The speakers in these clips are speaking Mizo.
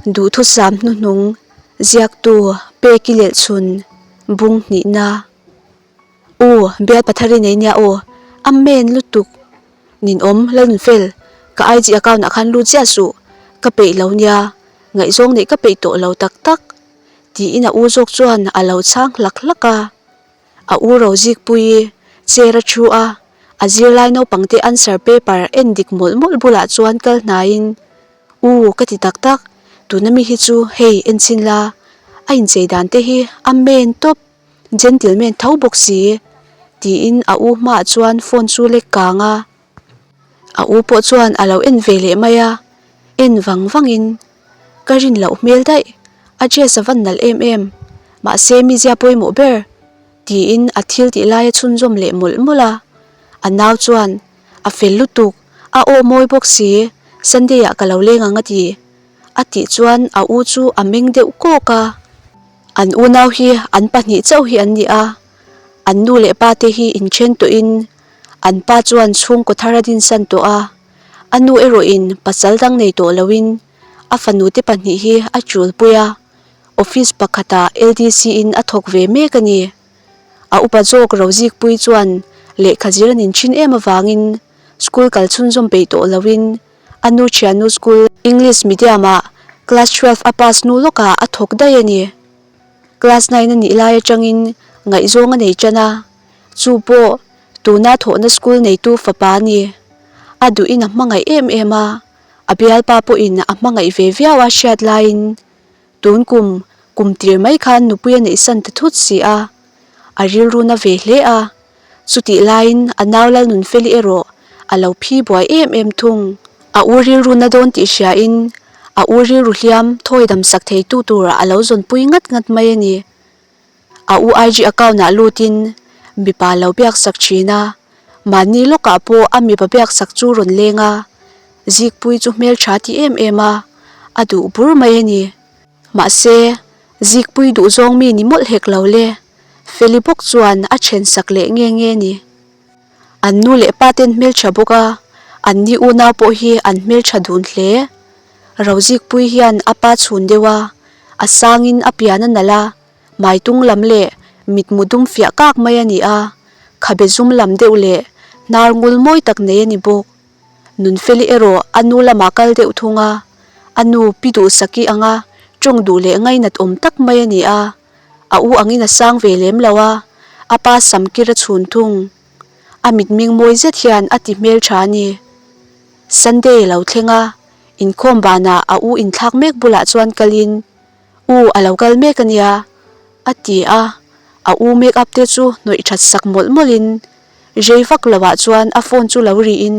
Duhthusam hnuhnung ziaktu Peki Lelhchhun bung hnihna. U, bial pathari nei nia aw, Amen lutuk. Ninawm, Lalnunfel, ka IG account ah khan lut ziah suh, ka peih lo nia, ngaihzawng neih ka peih tawh lo tak tak, tiin a u zawk chuan a lo chhang hlak hlak a. A u Rozikpuii chair a thu a, a zirlai naupangte answer paper en dik mawlh mawlh bulah chuan kal hnaiin, U, ka ti tak tak, tuna mi hi chu hei en chhin la, a inchei dan te hi a men tawp, gentleman tho bawk si, tiin a u hmaah chuan phone chu lek kang a. A u pawh chuan a lo en ve leh mai a, en vang vangin ka rin loh hmel daih, a dress a van nalh em em, mahse mizia pawimawh ber, tiin a thil tih lai a chhunzawm leh mawlh mawlh a, a nau chuan A fel lutuk, a aw mawi bawk si, Sunday ah ka lo leng ang a ti. A tih chuan a u chu a meng deuh kawk a. An unau hi an pahnih chauh hi an ni a, an nu leh pa te hi inthen tawhin an pa chuan chhungkaw thar a dinsan tawh a, a nu erawhin pasal dang nei tawh loin a fanu te pahnih hi a chulpui a, office pakhatah LDC in a thawk ve mek a ni. A upa zawk Rozikpuii chuan lehkha zir a nin thin em avangin school kal chhunzawm peih tawh loin a nu thiannu school English medium ah class 12 a pass hnu lawkah a thawk daih a ni. Class 9 a nih lai atangin ngaihzawng a nei tan a, chu pawh tuna thawhna school neitu fapa a ni. A duhin a hmangaih em em a, a bialpa pawhin a hmangaih ve viau a hriat laiin Tun kum, kum tir mai khan nupui a neihsan ta thut si a, a rilru na ve hle a. Chutih laiin a nau Lalnunfeli erawh a lo phi buai em em thung. A u rilru na dawn tih hriain a u rilru hliam thawi dam sak theitu tur a lo zawnpui ngat ngat mai a ni. A u IG account ah lutin mipa lo biak sak thin a, mahni lawkah pawh a mipa biak sak chu rawn leng a, Zikpui chu hmeltha ti em em a, a duh bur mai a ni. Mahse, Zikpui duhzawng mi ni mawlh hek lo le, Feli bawk chuan a then sak leh nge nge ni. An nu leh pa ten hmeltha bawk a, an ni unau pawh hi an hmeltha dun hle. Rozikpui hian a pa chhun deuh a, a sangin a pian a nalh a, Maitung lam leh mitmu dum fiah kak mai a ni a, khabe zum lam deuh leh hnar ngul mawi tak nei a ni bawk. Nunfeli erawh a nu lamah kal deuh thung a, a nu pi duhsaki anga tawng duh leh ngainat awm tak mai a ni a, a u angin a sang ve lem lo a, a pa sam kir a chhun thung. A mitming mawi zet hian a ti hmeltha a ni. Sunday a lo thleng a, inkhawm banah a u inthlak mek bulah chuan kalin, U a lo kal mek a nia, a ti a, a u make up te chu hnawih that sak mawlh mawlhin rei vak lovah chuan a phone chu lo rihin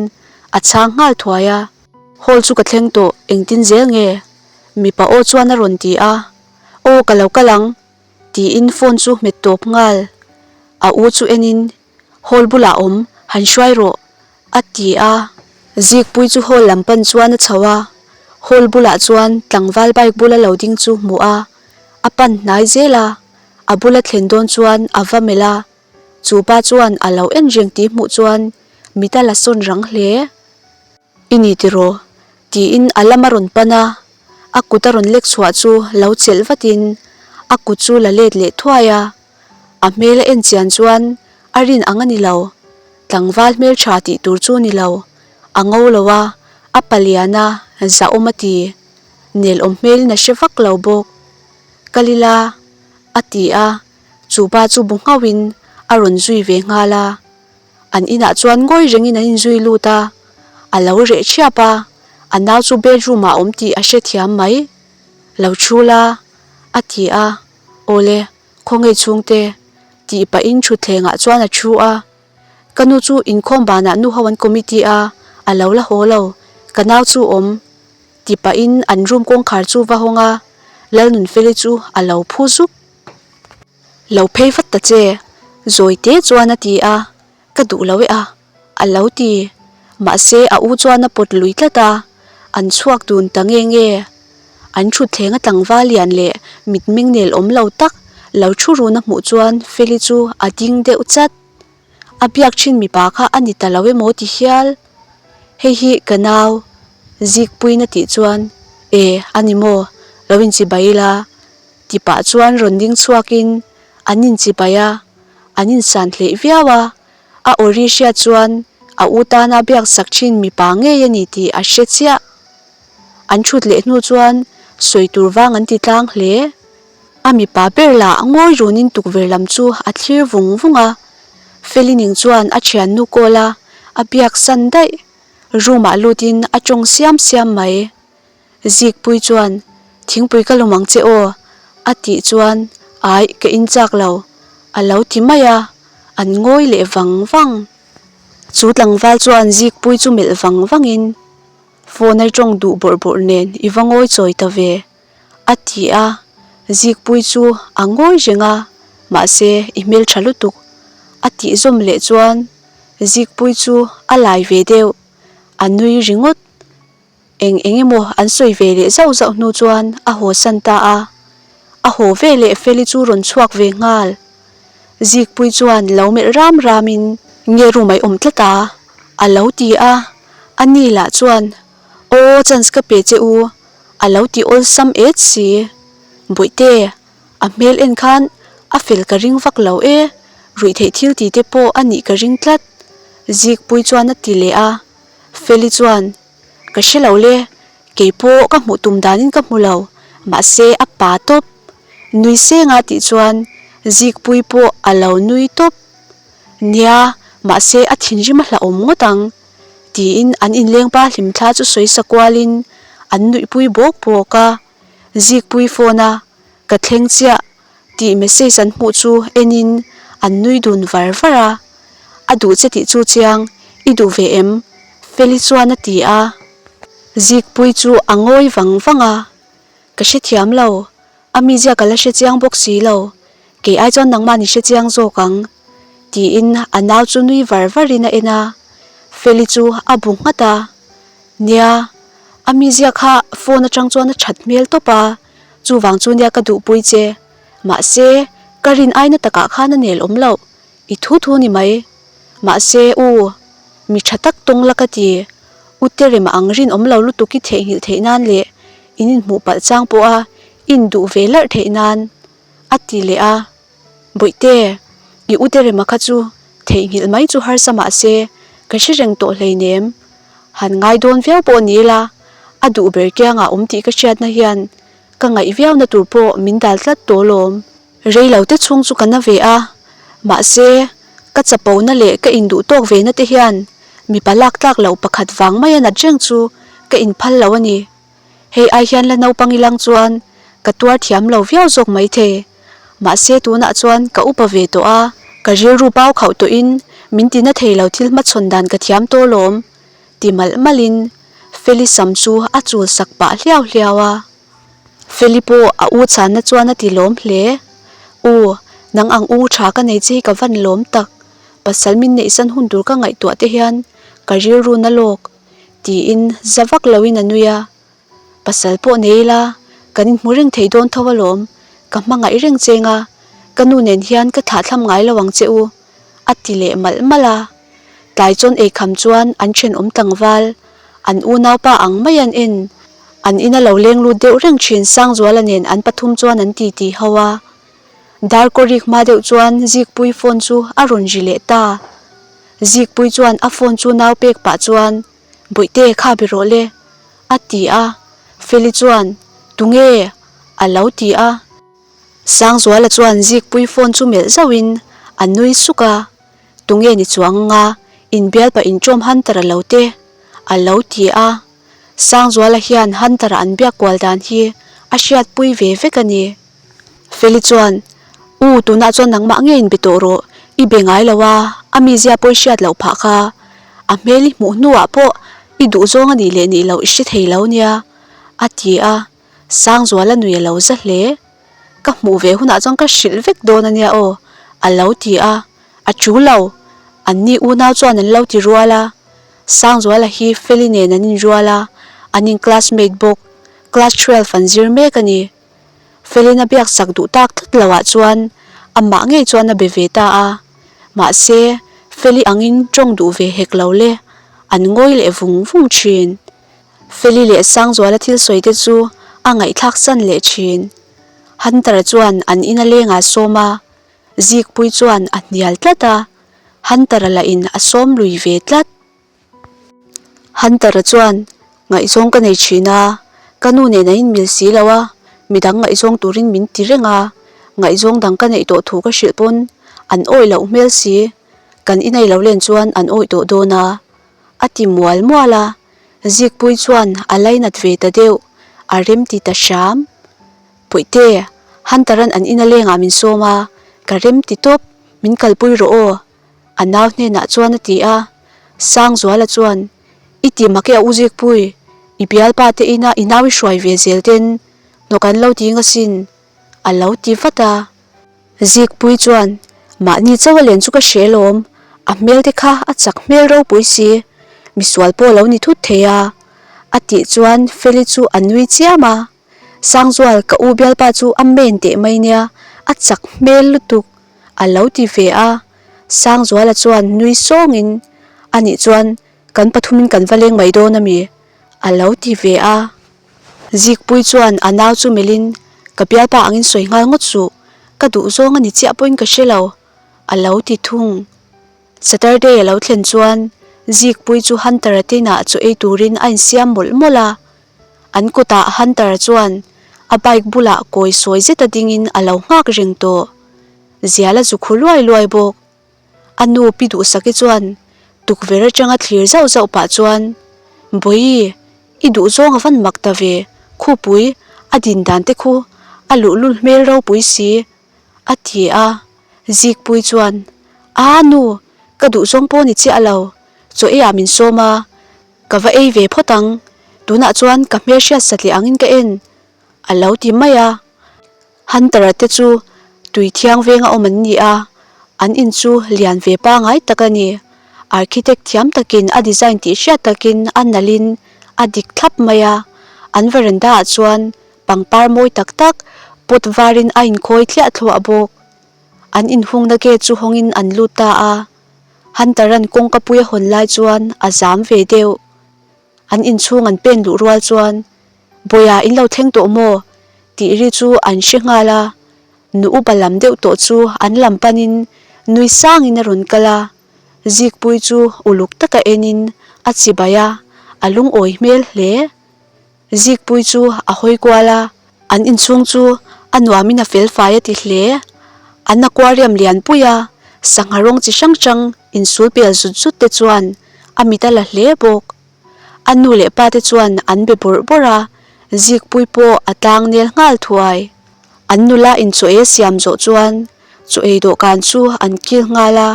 a chhang nghal thuai a. Hall chu ka thleng tawh, engtin zel nge? Mipa aw chuan a rawn ti a, Aw ka lo kal ang, tiin phone chu hmet tawp nghal. A u chu enin Hall bulah awm, han hruai rawh, a ti a. Zikpui chu hall lam pan chuan a chho a, hall bulah chuan tlangval bike bula lo ding chu hmuh a, a pan hnai zel a, a bula thlen dawn chuan a va melh a, chu pa chuan a lo en reng tih hmuh chuan mit a la sawn rang hle. I ni tiraw? tiin a lam a rawn pan a, a kut a rawn lek chhuah chu lo chelh vatin a kut chu la let leh thuai a, a hmel a en chian chuan a rin ang a ni lo, tlangval hmeltha tih tur chu ni lo, a ngo lo a, a palian a, zahawm a ti, nelawm hmelin a hre vak lo bawk. Kalila a ti a, chu pa chu bu nghauhin a rawn zui ve nghal a. An inah chuan ngawi rengin an inzui lut a, a lo reh thiap a, a nau chu bedroom ah a awm tih a hrethiam mai. Lo thu la, a ti a, Awle, khawngaih chhungte, tih pahin thutthlengah chuan a thu a. Ka nu chu inkhawm banah nu ho an committee a, a lo la haw lo, ka nau chu awm, ti pahin an room kawngkhar chu va hawng a, Lalnunfeli chu a lo phu zuk. Lo phei vat ta che, zawi te chuan a ti a, ka duh lo e a, a lo ti. Mahse a u chuan a pawt lui tlat a, an chhuak dun ta nge nge. An thutthleng a tlangval lian leh mitming nel awm lo tak lo thu run a hmuh chuan Feli chu a ding deuh chat. A biak thin mipa kha a ni ta lo emaw ti hial. Hei hi ka nau Zikpuiin a tih chuan, E, a ni maw? Lo inchibai ila ti pah chuan rawn ding chhuakin an inchibai a, an insan hleih viau a, a awri hriat chuan a u tana biak sak thin mipa ngei a ni tih a hre chiah. An thut leh hnu chuan sawi tur vang an ti tlang hle. A mipa ber lah ngawi runin tukverh lam chu a thlir vung vung a, Felining chuan a thiannu call a, a biak san daih. Room ah lutin a tawng siam siam mai. Zikpui chuan, Thingpui ka lawm ang che aw, a tih chuan, Aih, ka in chak lo, a lo ti mai a, an ngawi leh vang vang. Chu tlangval chuan Zikpui chu melh vang vangin, Phone a tawng duh bawrh bawrh nen i va ngawi chawi ta ve, a ti a, Zikpui chu a ngawi reng a, mahse i hmeltha lutuk, a tih zawm leh chuan Zikpui chu a lai ve deuh, a nui ringawt. Eng eng emaw an sawi ve leh zauh zauh hnu chuan a haw san ta a. A haw ve leh Feli chu rawn chhuak ve nghal. Zikpui chuan lo melh ram ramin nge room a i awm tlat a? A lo ti a. A ni lah chuan Aw chance ka pe che u a lo ti awlsam et si. Bawihte, a hmel en khan a fel ka ring vak lo e, ruihtheih thil ti te pawh a nih ka ring tlat Zikpui chuan a ti leh a. Feli chuan, Ka hre lo le, kei pawh ka hmuh tum danin ka hmu lo, mahse a pa tawp. Nui senga tih chuan Zikpui pawh a lo nui tawp. Nia, mahse a thinrim a hlauhawm ngawt ang, tiin an inlengpa hlimthla chu sawi sa kualin an nuihpui bawk bawk a. Zikpui phone a ka thleng chiah tih message an hmuh chu enin an nui dun var var a. A duh che tih chu chiang, i duh ve em? Feli chuan a ti a. Zikpui chu a ngawi vang vang a, Ka hrethiam lo, a mizia ka la hrechiang bawk si lo, kei ai chuan nangmah ni hrechiang zawk ang, tiin a nau chu nui var varin a en a. Feli chu a bu nghat a, Nia, a mizia kha phone atang chuan a that hmel tawp a, chuvang chu nia ka duhpui che, mahse ka rin aina takah khan a nel awm loh, I thu thu ni mai. Mahse, u, mi tha tak tawng la ka ti. U Terema ang rinawm lo lutuk i theihnghilh theih nan leh in inhmuh palh chang pawha i induh ve larh theih nan, a ti leh a. Bawihte, i U Terema kha chu theihnghilh mai chu harsa mahse ka hre reng tawh hleinem. Han ngai dawn viau pawh ni ila, a duh ber kiangah awm tih ka hriatna hian ka ngaih viauna tur pawh min dal tlat tawh lawm. Rei lo te chhung chu ka na ve a, mahse ka chapona leh ka induh tawk ve na te hian mipa lak tlak loh pakhat vang mai a nat reng chu ka inphal lo a ni. Hei ai hian la naupang ilang chuan ka tuar thiam lo viau zawk maithei. Mahse tunah chuan ka upa ve tawh a, ka rilru pau khauh tawhin min tina thei lo thil hmachhawn dan ka thiam tawh lawm ti malh malhin Feli sam chu a chul sak pah hliau hliau a. Feli pawh a u chhanna chuan a ti lawm hle. U, nang ang u tha ka nei che hi ka van lawm tak. Pasal min neihsan hun tur ka ngaihtuah te hian ka rilru na lawk, tiin za vak loin a nui a. Pasal pawh nei ila, kan inhmu reng thei dawn tho alawm, ka hmangaih reng cheng a, ka nu nen hian ka thlahthlam ngai lo ang che u. a ti leh malh malh a. Tlai chuan eikham chuan an thenawm tlangval, an unaupa ang mai an en. An ina lo leng lut deuh reng thin Sangzuala nen an pathum chuan an ti ti ho a. Darkawrik hma deuh chuan Zikpui phone chu a rawn ri leh ta. Zikpui chuan a phone chu nau pek pah chuan, Bawihte kha be rawh le, a ti a. Feli chuan, Tunge? a lo ti a. Sangzuala chuan Zikpui phone chu melh zauhin a nui suk a, Tunge ni chuang anga inbial pah inṭawm Hunter-a lo te? a lo ti a. Sangzuala hian Hunter-a an biak kual dan hi a hriatpui ve vek a ni. Feli chuan, U, tunah chuan nangmah nge inbe tawh rawh, i be ngai lo a, a mizia pawh i hriat loh phah kha. A hmel i hmuh hnuah pawh i duhzawng a nih leh nih loh i hre thei lo nia, a ti a. Sangzuala nui a lo za hle. Ka hmuh ve hunah chuan ka hrilh vek dawn a nia aw, a lo ti a. A ṭu lo, anni unau chuan an lo ti rual a. Sangzuala hi Feli nen an inrual a, an in classmate bawk, class 12 an zir mek a ni. Felin a biak chak duh tak tlat loah chuan amah ngei chuan a be ve ta a. Mahse, Feli angin ṭawng duh ve hek lo le, an ngawi leh vung vung ṭhin. Feli leh Sangzuala thil sawi te chu a ngaihthlak san leh thin. Hunter-a chuan an ina lengah a sawm a, Zikpuii chuan a hnial tlat a, Hunter-a lahin a sawm lui ve tlat. Hunter-a chuan, Ngaihzawng ka nei thin a, ka nu nen an inmil si lo a, midang ngaihzawng turin min ti reng a, ngaihzawng dang ka neih tawh thu ka hrilh pawn an awih loh hmel si, kan inei lo len chuan an awih tawh dawn a, a ti mual mual a, Zikpuii chuan a lainat ve ta deuh, a rem ti ta hram. Puihte, Hunter-a'n an ina lengah min sawm a, ka rem ti tawp, min kalpui rawh aw, a nau hnenah chuan a ti a. Sangzuala chuan, I ti mak e a u Zikpui, i bialpa te ina i nau i hruai ve zel ten hnawk an lo ti ngasin, a lo ti vat a. Zikpui chuan, Mahni chauh a len chu ka hre lawm, a hmel te kha a chak hmel ropui si, misual pawh a lo ni thut thei a, a tih chuan Feli chu a nui chiam a. Sangzual, ka u bialpa chu a men teh mai nia, a chak hmel lutuk, a lo ti ve a. Sangzuala chuan nui sawngin, Anih chuan kan pathumin kan va leng mai dawn a mi? a lo ti ve a. Zikpui chuan a nau chu melhin, Ka bialpa angin sawi nghal ngawt suh, ka duh zawng a ni chiah pawhin ka hre lo, a lo ti thung. Saturday a lo thlen chuan Zikpui chu Hunter-a te inah chaw ei turin a insiam mawlh mawlh a. An kutah Hunter-a chuan a bike bulah kawi sawi zeta dingin a lo nghak reng tawh. Zial a zu khu luai luai bawk. A nu Pi Duhsaki chuan tukverh atanga thlir zauh zauh pah chuan, Bawihi, i duh zawng a van mak ta ve, khupui a din dan te khu a luhlul hmel ropui si, a ti a. Zikpui chuan, Aa nu, ka duh zawng pawh ni chiah lo, chaw eiah min sawm a, ka va ei ve phawt ang, tunah chuan ka hmelhriat satliah angin ka en, a lo ti mai a. Hunter-a te chu tui thiang venga awm an ni a, an in chu lian ve pangai tak a ni. Architect thiam takin a design tih hriat takin a nalhin a dik thlap mai a, an veranda ah chuan pangpar mawi tak tak pot varin a inkhawi thliah thluah bawk. An inhungna gate chu hawngin an lut ta a, Hunter-a'n kawngka pui a hawn lai chuan a zam ve deuh. An inchhung an pen luh rual chuan, Bawiha in lo thleng tawh maw? tih ri chu an hre nghal a, nu upa lam deuh tawh chu an lam panin nui sangin a rawn kal a, Zikpuii chu uluk taka enin a chibai a, a lungawi hmel hle. Zikpuii chu a hawi kual a, an inchhung chu a nuamin a felfai a ti hle. An aquarium lianpui a, sangha rawng chi hrang hrang insul pel zut zut te chuan a mit a la hle bawk. A nu leh pa te chuan an be bawrh bawrh a, Zikpui pawh a tlang nel nghal thuai. An nula in chaw ei a siam zawh chuan chaw ei dawhkan chu an kil nghal a,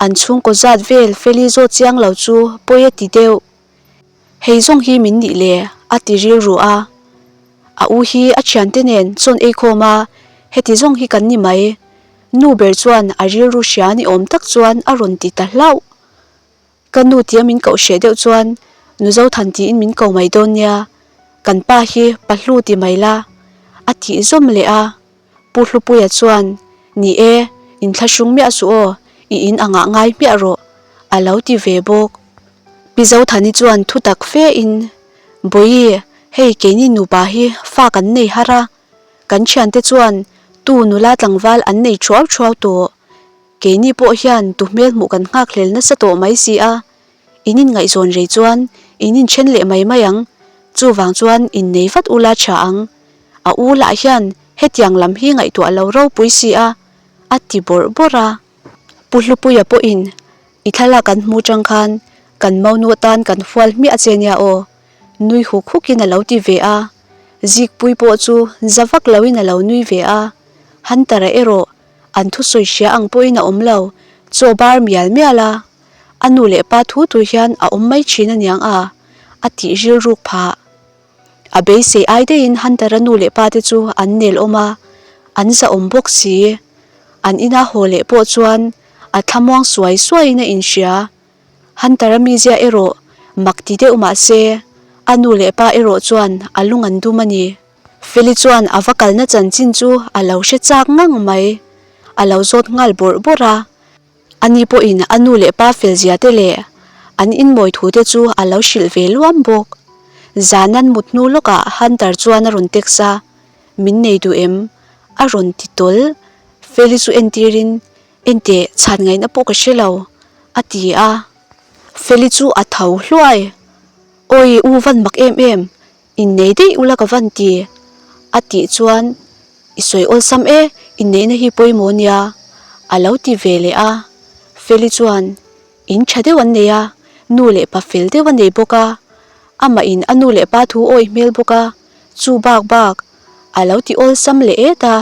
an chhungkaw zat vel Feli zawt chiang lo chu pawi a ti deuh. Hei zawng hi min nih le a ti rilru a. A u hi a thiante nen chawn ei khawm a, heti zawng hi kan ni mai. Nu ber chuan a rilru hria ni awm tak chuan a rawn ti ta hlauh. Ka nu tia min koh hreh deuh chuan Nu Zothan tiin min ko mai dawn nia, kan pa hi pa hlu ti mai la, a tih zawm leh a. Pu Hlupuia chuan, Ni e, inthlahrung miah suh aw, i in angah ngai hmiah rawh, a lo ti ve bawk. Pi Zothani chuan thu tak fe in, Bawihi, hei keini nupa hi fa kan nei har a, kan thiante chuan tu nula tlangval an nei thuau thuau tawh. Keini pawh hian tu hmel hmuh kan nghak hlel nasa tawh mai si a, in inngaihzawn rei chuan in inthen leh mai mai ang, chuvang chuan innei vat ula tha ang. A u lah hian hetiang lam hi ngaihtuah lo ropui si a, a ti bawrh bawrh a. Pu Hlupuia pawhin i thlalak kan hmu chang khan kan monu atan kan hual hmiah che nia aw, nui huk hukin a lo ti ve a. Zikpui pawh chu za vak loin a lo nui ve a, Hunter-a erawh An thusawi hria ang pawhin a awm lo, chaw bar mial mial a, a nu leh pa thu tur hian a awm mai thin aniang a, a tih rilruk phah. A beisei ai daihin Hunter-a nu leh pa te chu an nel awm a, an zahawm bawk si. An ina haw leh pawh chuan a thlamuang suai suaiin a inhria. Hunter-a mizia erawh mak ti deuh mah se, a nu leh pa erawh chuan a lung an dum a ni. Feli chuan a va kalna chanchin chu a lo hre chak ngang mai. A lo zawt nghal bawrh bawrh a. Ani pawhin a nu leh pa felzia te leh an inmawi thu te chu a lo hrilh ve luam bawk. Zan an mut hnu lawkah Hunter chuan a rawn text a, Min nei duh em? A rawn ti tawl. Feli chu entirin, Enteh, chhan ngaihna pawh ka hre lo, a ti a. Feli chu a tho hluai. Awi, u van mak em em, innei daih ula ka van ti, a tih chuan, I sawi awlsam e, inneihna hi pawimawh nia, a lo ti ve leh a. Feli chuan, In tha deuh an nei a, nu leh pa fel deuh a nei bawk a, amah in a nu leh pa thu awih hmel bawk a, chu bak bak a lo ti awlsam leh et a.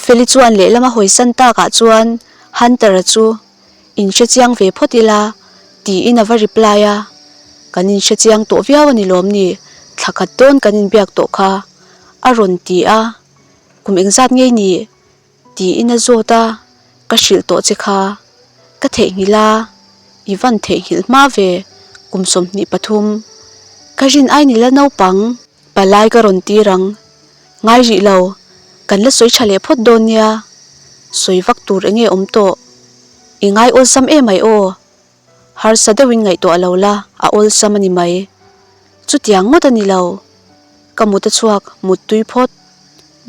Feli chuan lehlam a hawisan takah chuan Hunter-a chu in hre chiang ve phawt ila tiin a va reply a, kan in hre chiang tawh viau a ni lawm ni, thla khat dawn kan inbiak tawh kha a rawn ti a, kum engzat ngei ni? Tiin a zawt a, ka hrilh tawh che kha, ka theihnghilh a, i van theihnghilh hma ve, kum 23, ka rin ai ni la naupang, palai ka rawn tir ang, ngai rih lo, kan la sawi tha leh phawt dawn nia, sawi vak tur enge awm tawh, i ngai awlsam em ai aw, harsa deuhin ngaihtuah lo la, a awlsam a ni mai, chutiang ngawt a ni lo, ka mut a chhuak muttui phawt,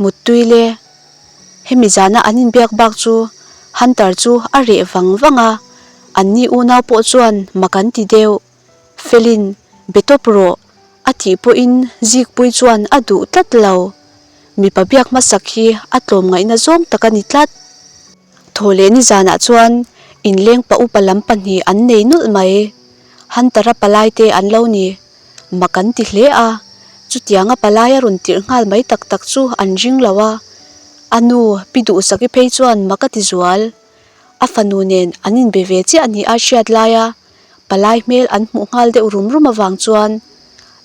muttui le. Hemi zana an inbiak bak chu Hunter chu a reh vang vang a, anni unau pawh chuan mak an ti deuh. Felin, Be tawp rawh, a tih pawhin Zikpui chuan a duh tlat lo. Mipa biak hmasak hi a tlawmngaihna zawng tak a ni tlat. Thaw leh nizanah chuan inleng pa upa lam pahnih an nei nulh mai. Hunter-a palaite an lo ni. Mak an ti hle a, chutianga palai a rawn tirh nghal mai tak tak chu an ring lo a, a nu Pi Duhsaki phei chuan mak a ti zual. A fanu nen an inbe ve chiah ni a hriat laia palai hmel an hmuh nghal deuh rum rum avang chuan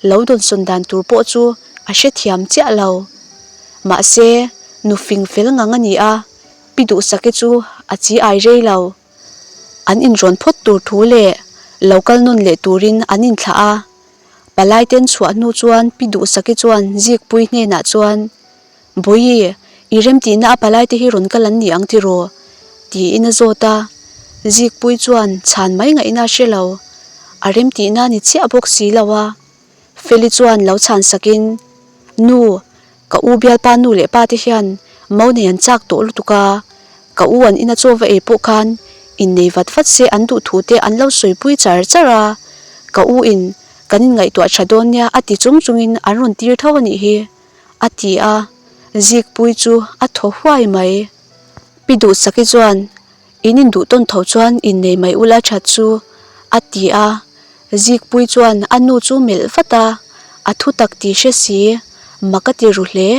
lo dawnsawn dan tur pawh chu a hrethiam chiah lo. Mahse, nu fing fel ngang a ni a, Pi Duhsaki chu a chi ai rei lo. An inrawn phawt tur thu leh lo kal nawn leh turin an inthlah a. Palai ten chhuah hnu chuan Pi Duhsaki chuan Zikpui hnenah chuan, Bawihi, i remtihna a palai te hi rawn kal an ni ang tiraw? tiin a zawt a. Zikpui chuan chhan mai ngaihna a hre lo. A remtihna ni chiah bawk si lo a. Feli chuan lo chhan sakin, Nu, ka u bialpa nu leh pa te hian mo nei an chak tawh lutuk a, ka u an ina chaw va ei pawh khan innei vat vat se an duh thu te an lo sawipui char char a, ka u in kan inngaihtuah tha dawn nia a ti chung chungin an rawn tir tho a nih hi, a ti a, Zikpui chu a thaw huai mai. Pi Duhsaki chuan In induh tawn tho chuan innei mai ula that chu, a ti a. Zikpui chuan a nu chu melh vat a, a thu tak tih hre si, mak a ti ru hle.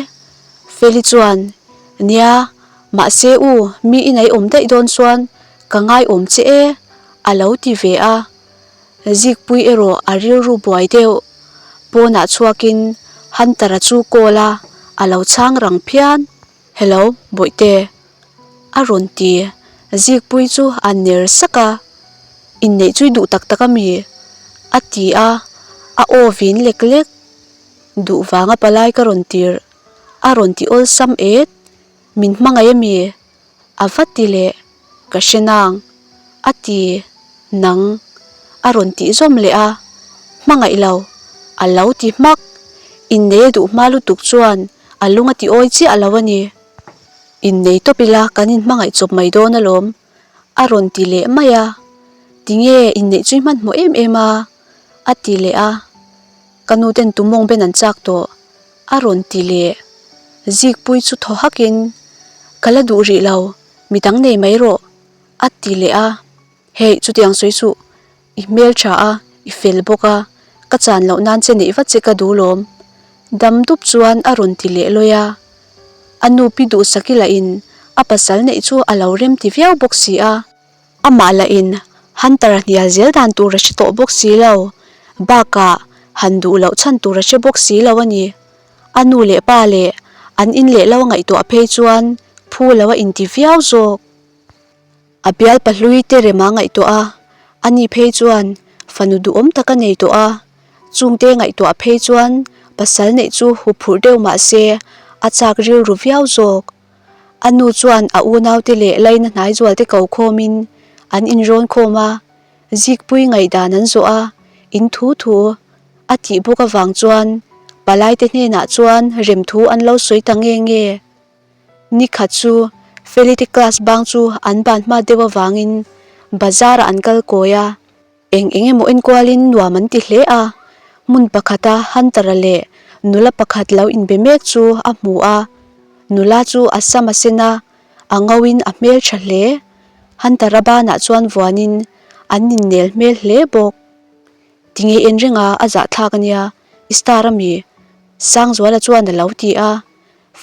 Feli chuan, Nia, mahse u, mi in ei awm daih dawn chuan ka ngaiawm che e, a lo ti ve a. Zikpui erawh a rilru buai deuh. Pawnah chhuakin Hunter-a chu call a, a lo chhang rang phian. Hello, Bawihte. A rawn ti. Zikpui chu a ner sak a. Inneih chu i duh tak tak a mi? A ti a, a aw vin lek lek. Duh vanga palai ka rawn tirh. A rawn ti awlsam et. Min hmangaih a mi? A va ti leh. Ka hre nang. A ti. Nang. A rawn tih zawm leh a. Hmangaih lo. A lo ti hmak. Innei a duh hma lutuk chuan a lung a ti awi chiah lo a ni. Innei tawp ila kan inhmangaih chawp mai dawn alawm, a rawn ti leh mai a. Tinge inneih chu i hmanhmawh em em a? a ti leh a. Ka nu ten tumawng ben an chak tawh, a rawn ti leh. Zikpui chu thaw hakin, Ka la duh rih lo, midang nei mai rawh, a ti leh a. Hei, chutiang sawi suh, I hmel tha a, i fel bawk a, ka chan loh nan che neih vat che ka duh lawm. Dam dup chuan a rawn ti leh lawi a. A nu pi Duhsaki lahin a pasal neih chu a lo rem ti viau bawk si a. Amah lahin Hunter-a hnial zel dan tur a hre tawh bawk si lo, bakah han duh loh chhan tur a hre bawk si lo a ni. A nu leh pa leh an in leh lo a ngaihtuah phei chuan phu lo a inti viau zawk. A bial pahlui te rema ngaihtuah a, ani phei chuan fanu duhawm tak a nei tawh a, chungte ngaihtuah phei chuan pasal neih chu huphurh deuh mah se a chak rilru viau zawk. A nu chuan a unaute leh laina hnai zualte ko khawmin an inrawn khawm a, zikpui ngaihdan an zawh a, in thu thu. A tih bawk avang chuan palaite hnenah chuan remthu an lo sawi ta nge nge. Ni khat chu Felite class bang chu an ban hma deuh avangin bazar ah an kal kawi a. Eng eng emaw enkualin nuam an ti hle a, hmun pakhata Hunter-a leh nula pakhat lo inbe mek chu a hmu a. Nula chu a sam a sen a, a ngoin a hmel tha hle. Hunter-a banah chuan vuanin an innel hmel hle bawk. Tinge en renga a zahthlak a nia, i star a mi? Sangzuala chuan a lo ti a.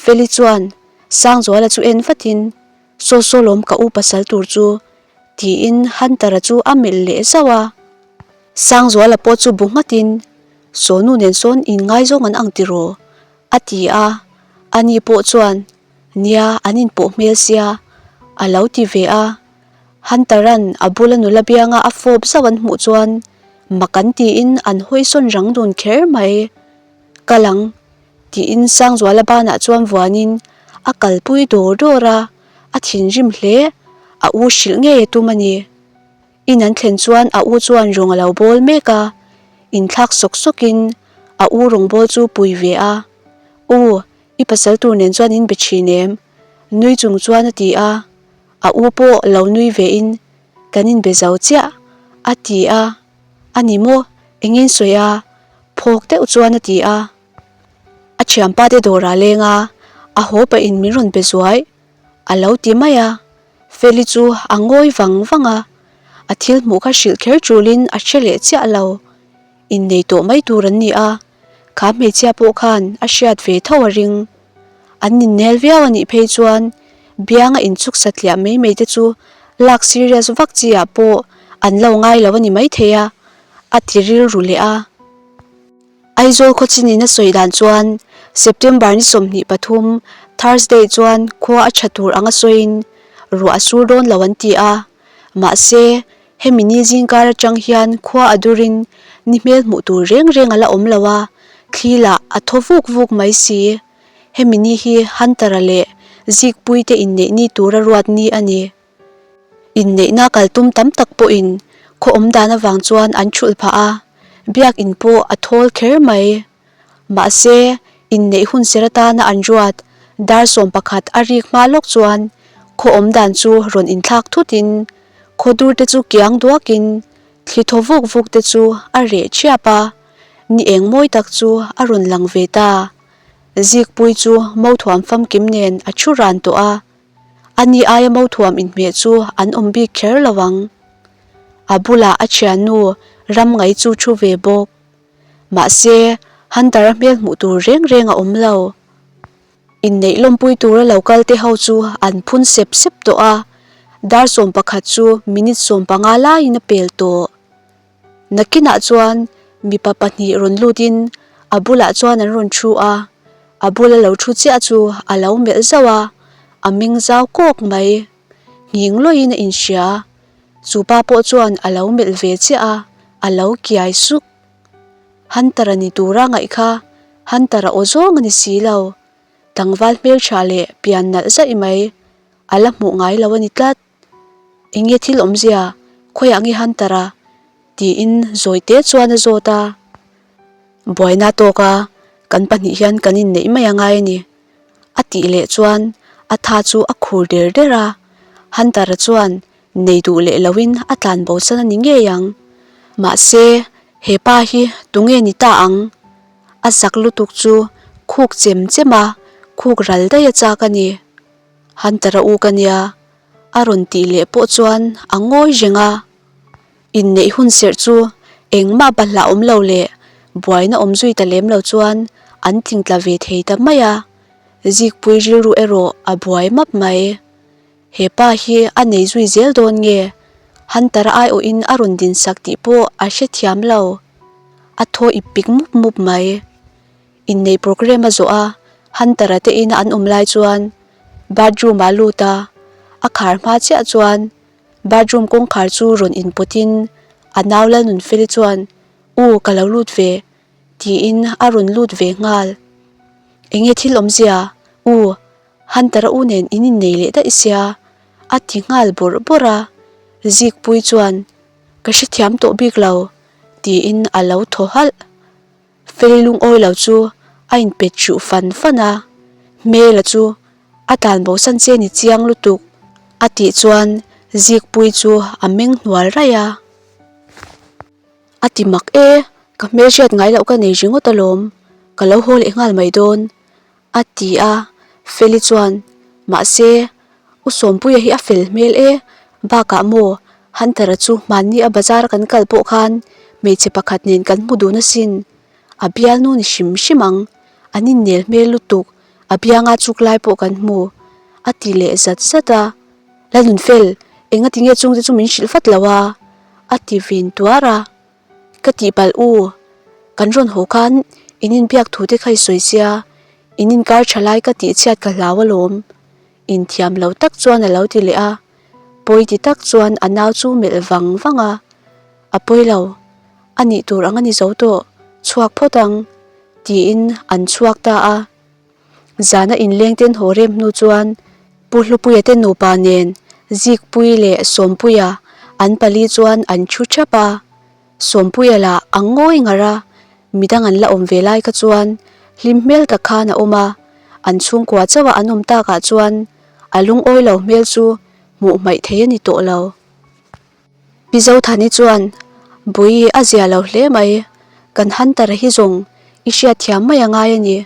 Feli chuan Sangzuala chu en vatin, Saw saw lawm ka u pasal tur chu, tiin Hunter-a chu a melh leh zauh a. Sangzuala pawh chu bu nghatin, Sawnu nen sawn inngaizawng an ang tiraw? a ti a. Ani pawh chuan, Nia, an inpawh hmel sia, a lo ti ve a. Hunter-a'n a bula nula bianga a fawp zauh an hmuh chuan mak an tiin an hawi sawn rang dun kher mai. Kal ang, tiin Sangzuala banah chuan vuanin a kalpui dawr dawr a, a thinrim hle, a u hrilh ngei a tum a ni. In an thlen chuan a u chuan rawng a lo bawl mek a, inthlak sawk sawkin a u rawngbâwl chu pui ve a, U, i pasal tur nen chuan in be thin em? Nui chung chuan a ti a, a u pawh lo nui vein, Kan inbe zo chiah, a ti a. A ni maw? Engin sawi a? Phawk deuh chuan a ti a. A thianpa te dawr ah leng a, a haw pahin min rawn be zuai. A lo ti mai a. Feli chu a ngawi vang vang a. A thil hmuh kha hrilh kher tulin a hre leh chiah lo. Innei tawh mai tur an ni a, kha hmeichhia pawh khan a hriat ve tho a ring. An innel viau a nih phei chuan bianga inchuk satliah mai mai te chu lak serious vak chi ah pawh an lo ngai lo a ni maithei a, a ti rilru leh a. Aizawl khawchinin a sawi dan chuan September ni 23 Thursday chuan khua a tha tur anga sawiin ruah a sur dawn lo an ti a, mahse Hemi ni zingkar atang hian khua a durin ni hmel hmuh tur reng reng a la awm lo a, thli lah a thaw vuk vuk mai si. Hemi ni hi Hunter-a leh Zikpui te inneih ni tura ruat ni a ni. Inneihna kal tum tam tak pawhin khaw awm dan avang chuan an thulh phah a, biakin pawh a thawl kher mai. Mahse, inneih hun ser atana an ruat dar 11 a rik hma lawk chuan khaw awm dan chu rawn inthlak thutin khaw dur te chu kiang duakin thli thaw vuk vuk te chu a reh thiap a, ni eng mawi tak chu a rawn lang ve ta. Zikpui chu mothuam famkim nen a thu ran tawh a, ani aia mothuam inhmeh chu an awm bik kher lo ang. A bulah a thiannu Ramngai chu thu ve bawk. Mahse, Hunter-a hmel hmuh tur reng reng a awm lo. Inneih lawmpui tura lo kal te ho chu an phun sep sep tawh a, dar 11 chu minute 15 laiin a pel tawh. Nakinah chuan mipa pahnih rawn lutin a bulah chuan an rawn thu a, a bula lo thu chiah chu a lo melh zauh a, a meng zau kawk mai. Nghing lawiin a inhria. Chu pa pawh chuan a lo melh ve chiah a, a lo kiai suk. Hunter-a ni tura ngaih kha Hunter-a aw zawng a ni si lo. Tlangval hmeltha leh pian nalh zaih mai a la hmuh ngai lo a ni tlat. Enge thil awmzia, khawiah nge Hunter-a? tiin zawite chuan a zawt a. Buaina tawka kan pahnih hian kan inneih mai a ngai a ni. A tih leh chuan a tha chu a khur der der a, Hunter-a chuan nei duh leh loin a tlan bo san a ni ngei ang. Mahse, he pa hi tunge ni ta ang? A zak lutuk chu khuk chem chem a, khuk ral daih a chak a ni. Hunter-a u ka nia, a rawn tih leh pawh chuan a ngawi reng a. Inneih hun serh chu engmah bahlah awm lo leh buaina awm zui ta lem lo chuan an tlingtla ve thei ta mai a, Zikpui rilru erawh a buai map mai. He pa hi a nei zui zel dawn nge? Hunter-a aiawhin a rawn dinsak tih pawh a hrethiam lo. A thaw ip pik mup mup mai. Inneih programme a zawh a, Hunter-a te ina an awm lai chuan bathroom-ah a lut a, a khar hma chiah chuan Bathroom kawngkhar chu rawn inpawtin a nau Lalnunfeli chuan, U, ka lo lut ve, tiin a rawn lut ve nghal. Enge thil awmzia? U, Hunter-a u nen in innei leh daih sia, a ti nghal bawrh bawrh a. Zikpuii chuan, Ka hrethiam tawh bik lo, tiin a lo thaw halh. Feli lungawi lo chu a inpet hruh fan fan a, Hmela chu a tlan bosan che ni chiang lutuk a tih chuan Zikpuii chu a meng hnual raih a. A ti mak e, ka hmelhriat ngai loh ka nei ringawt alawm, ka lo haw leh nghal mai dawn a ti a, Feli chuan mahse U Sawmpuia hi a fel hmel e, bakah maw Hunter-a chu hmanni a bazar a kan kal pawh khan hmeichhe pakhat nen kan hmu dun asin, a bialnu ni hrim hrim ang, an innel hmel lutuk, a bianga chuk lai pawh kan hmu a ti leh zat zat a. Lalnunfel, enga tinge chungte chu min hrilh vat lo a? a ti vin tuar a. Ka tihpalh u, kan rawn haw khan in inbiak thu te kha i sawi sia, in inkar tha lai ka tihchhiat ka hlau alawm. Inthiam lo tak chuan a lo ti leh a, pawi ti tak chuan a nau chu melh vang vang a. A pawi lo, a nih tur ang a ni zo tawh, chhuak phawt ang, tiin an chhuak ta a. Zana inleng ten haw rem hnu chuan Pu Hlupuia te nupa nen Zikpuii leh Sawmpuia an pali chuan an thu thap a. Sawmpuia lah a ngawi ngar a, midang an la awm ve lai kha chuan hlim hmel tak khan a awm a, an chhungkua chauh a an awm takah chuan a lungawi lo hmel chu hmuh hmaih thei a ni tawh lo. Pi Zothani chuan, Bui a zia lo hle mai, kan Hunter-a hi zawng i hriatthiam mai a ngai a ni.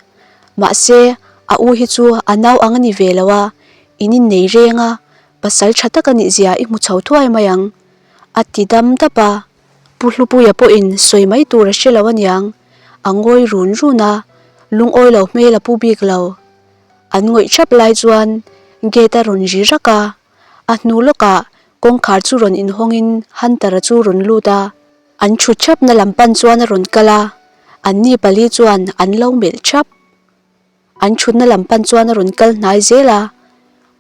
Mahse, a u hi chu a nau ang a ni ve lo a, in innei reng a, pasal tha tak a nih zia i hmu chho thuai mai ang, a ti dam dap a. Pu Hlupuia pawhin sawi mai tur a hre lo aniang, a ngawi run run a, lungawi lo hmel a pu bik lo. An ngawih thap lai chuan gate a rawn ri rak a. A hnu lawkah kawngkhar chu rawn inhawngin Hunter-a chu rawn lut a, an thu thapna lam pan chuan a rawn kal a, anni pali chuan an lo melh thap. An thutna lam pan chuan a rawn kal hnai zel a,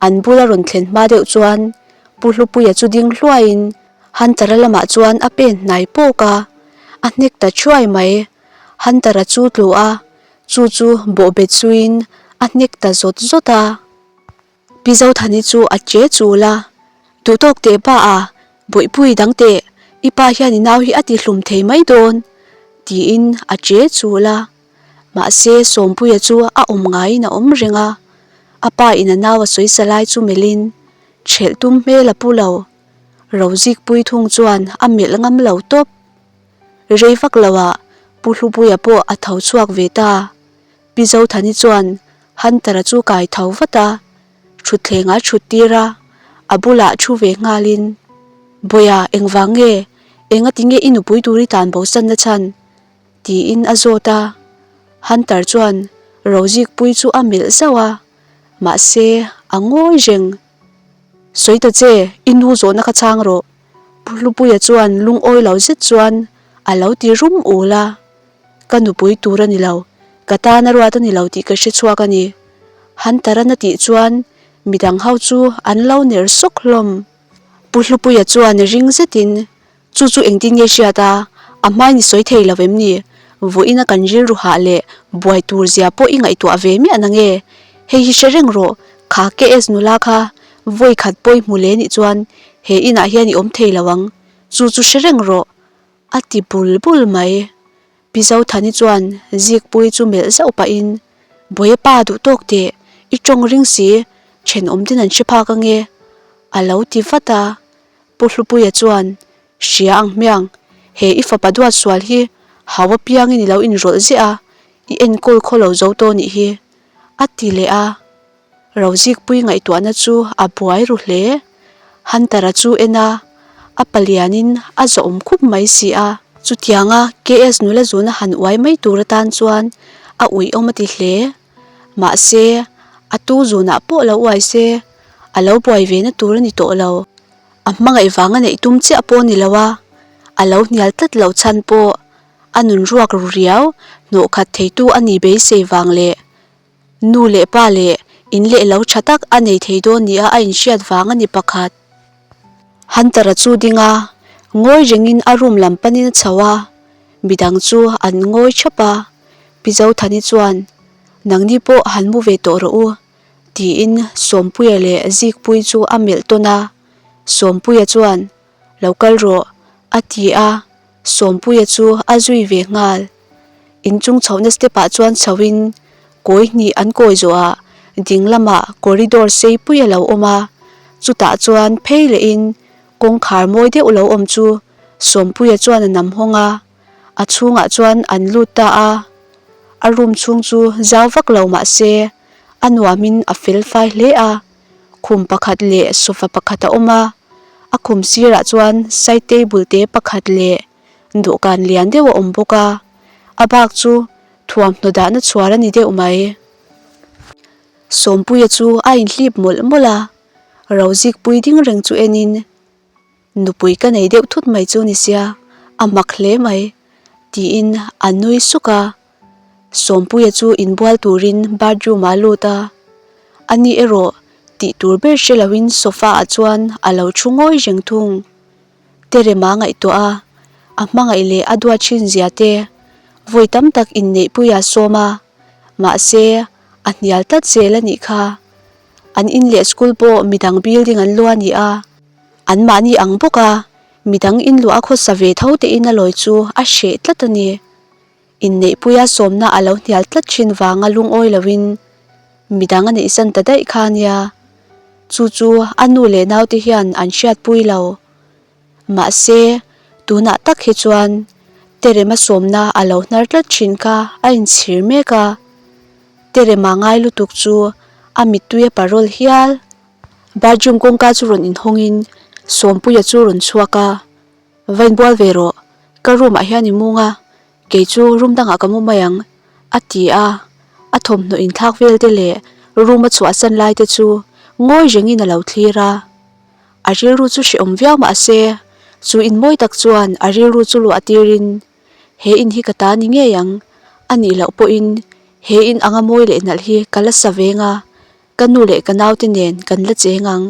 an bula rawn thlen hma deuh chuan Pu Hlupuia chu ding hluaiin Hunter-a lamah chuan a pen hnai pawk a, a hnek ta thuai mai. Hunter-a chu tlu a, chu chu bawhbet zuiin a hnek ta zawt zawt a. Pi Zothani chu a che chul a, Duhtawk teh pa a, Bawihpui dang teh, i pa hian i nau hi a tihlum thei mai dawn, tiin a che chul a. Mahse Sawmpuia chu a awm ngaiin a awm reng a, a pa in a nau a sawi sa lai chu melhin thelh tum hmel a pu lo. Rozikpui thung chuan a melh ngam lo tawp. Rei vak loah Pu Hlupuia pawh a tho chhuak ve ta. Pi Zothani chuan Hunter-a chu kai tho vat a, thutthleng a thut tir a, a bulah thu ve nghalin, Bawiha, engvang nge? Engati nge i nupui tur i tan bosan na chhan? tiin a zawt a. Hunter chuan Rozikpuii chu a melh zauh a, mahse a ngawi reng. Sawi ta che, i nu zawhna kha chhang rawh. Pu Hlupuia chuan lungawi lo zet chuan a lo ti rum ul a. Ka nupui tur a ni lo, ka tan a ruat a ni lo tih ka hre chhuak a ni. Hunter-an a tih chuan midang ho chu an lo ner sawk hlawm. Pu Hlupuia chuan ring zetin, Chu chu engtin nge hriat a, a hmain i sawi thei lo em ni? Vawiin a kan rilru hah leh buai tur zia pawh i ngaihtuah ve miah na nge? Hei hi hre reng rawh, kha KS nula kha vawi khat pawi hmu leh nih chuan he inah hian i awm thei lo ang, chu chu hre reng rawh. A ti bul bul mai. Pi Zothani chuan Zikpuii chu melh zauh pahin, Bawiha pa duh tawk teh, i tawng ring si, thenawm ten an hre phak ange, a lo ti vat a. Pu Hlupuia chuan, Hria ang hmiang, he i fapa duat sual hi hau apiangin i lo inrawlh ziah a, i enkawl khaw lo zo tawh nih hi, a ti leh a. Rozikpui ngaihtuahna chu a buai ru hle. Hunter-a chu en a, a palianin a zawhawm khup mai si a. Chutianga KS nula zuna han uai mai tur atan chuan a uiawm a ti hle. Mahse, a tu zunah pawh lo uai se, a lo buai ve na tur a ni tawh lo. A hmangaih vanga neih tum chiah pawh a ni lo a, a lo hnial tlat loh chhan pawh a nun ruak ru riau hnawhkhat theitu a ni beisei vang leh Nu leh pa leh in leh lo tha tak a nei thei dawn nia a inhriat vang a ni pakhat. Hunter-a chu ding a, ngawi rengin a room lam panin a chho a, midang chu an ngawi thap a. Pi Zothani chuan, Nangni pawh han mu ve tawh rawh u, tiin Sawmpuia leh Zikpuii chu a melh tawn a. Sawmpuia chuan, Lo kal rawh, a ti a, Sawmpuia chu a zui ve nghal. Inchung chhohna step ah chuan chho in kawi hnih an kawi zawhah ding lamah corridor sei pui a lo awm a, chutah chuan phei leh in kawngkhar mawi deuh lo awm chu Sawmpuia chuan a nam hawng a, a chhungah chuan an lut ta a, a room chhung chu zau vak lo mah se a nuam in a fel fai hle a, khum pakhat leh sofa pakhat a awm a, a khum sirah chuan side table te pakhat leh dawhkan lian deuh a awm bawk a, a bak chu thuamhnaw dahna chhuar a ni deuh mai. Sawmpuia chu a inhlip mawlh mawlh a, Rozikpui ding reng chu enin nupui ka nei deuh thut mai chu ni sia, a mak hle mai tiin a nui suk a. Sawmpuia chu inbual turin bathroom ah a lut a, ani erawh tih tur ber hre loin sofa ah chuan a lo thu ngawi reng thung. Terema ngaihtuah a, a hmangaih leh a duat thin zia te vawi tam tak inneihpui a sawm a, mahse a hnial tlat zel a nih kha. An in leh school pawh midang building an luah a ni a, anmahni ang bawk a midang inluah a khawsa ve tho te in a lawi chu a hreh tlat a ni. Inneihpuia sawmna a lo hnial tlat thin vanga lungawi loin midang a neihsan ta daih kha a nia. Chu chu a nu leh naute hian an hriatpui lo. Mahse, tunah tak hi chuan Terema sawmna a lo hnar tlat thin kha a inchhir mek a. Terema ngai lutuk chu a mittui a parawl hial. Bathroom kawngka chu rawn inhawngin Sawmpuia chu rawn chhuak a. Va inbual ve rawh, ka room ah hian i mung a, kei chu room dangah ka mu mai ang, a ti a, a thawmhnaw inthlak vel te leh room a chhuahsan lai te chu ngawi rengin a lo thlir a. A rilru chu hrehawm viau mah se, chu in mawi tak chuan a rilru chu luah tirin, He in hi ka ta ni ngei ang, a nih loh pawhin he in anga mawi leh nalh hi ka la sa veng a, Ka nu leh ka naute nen kan la cheng ang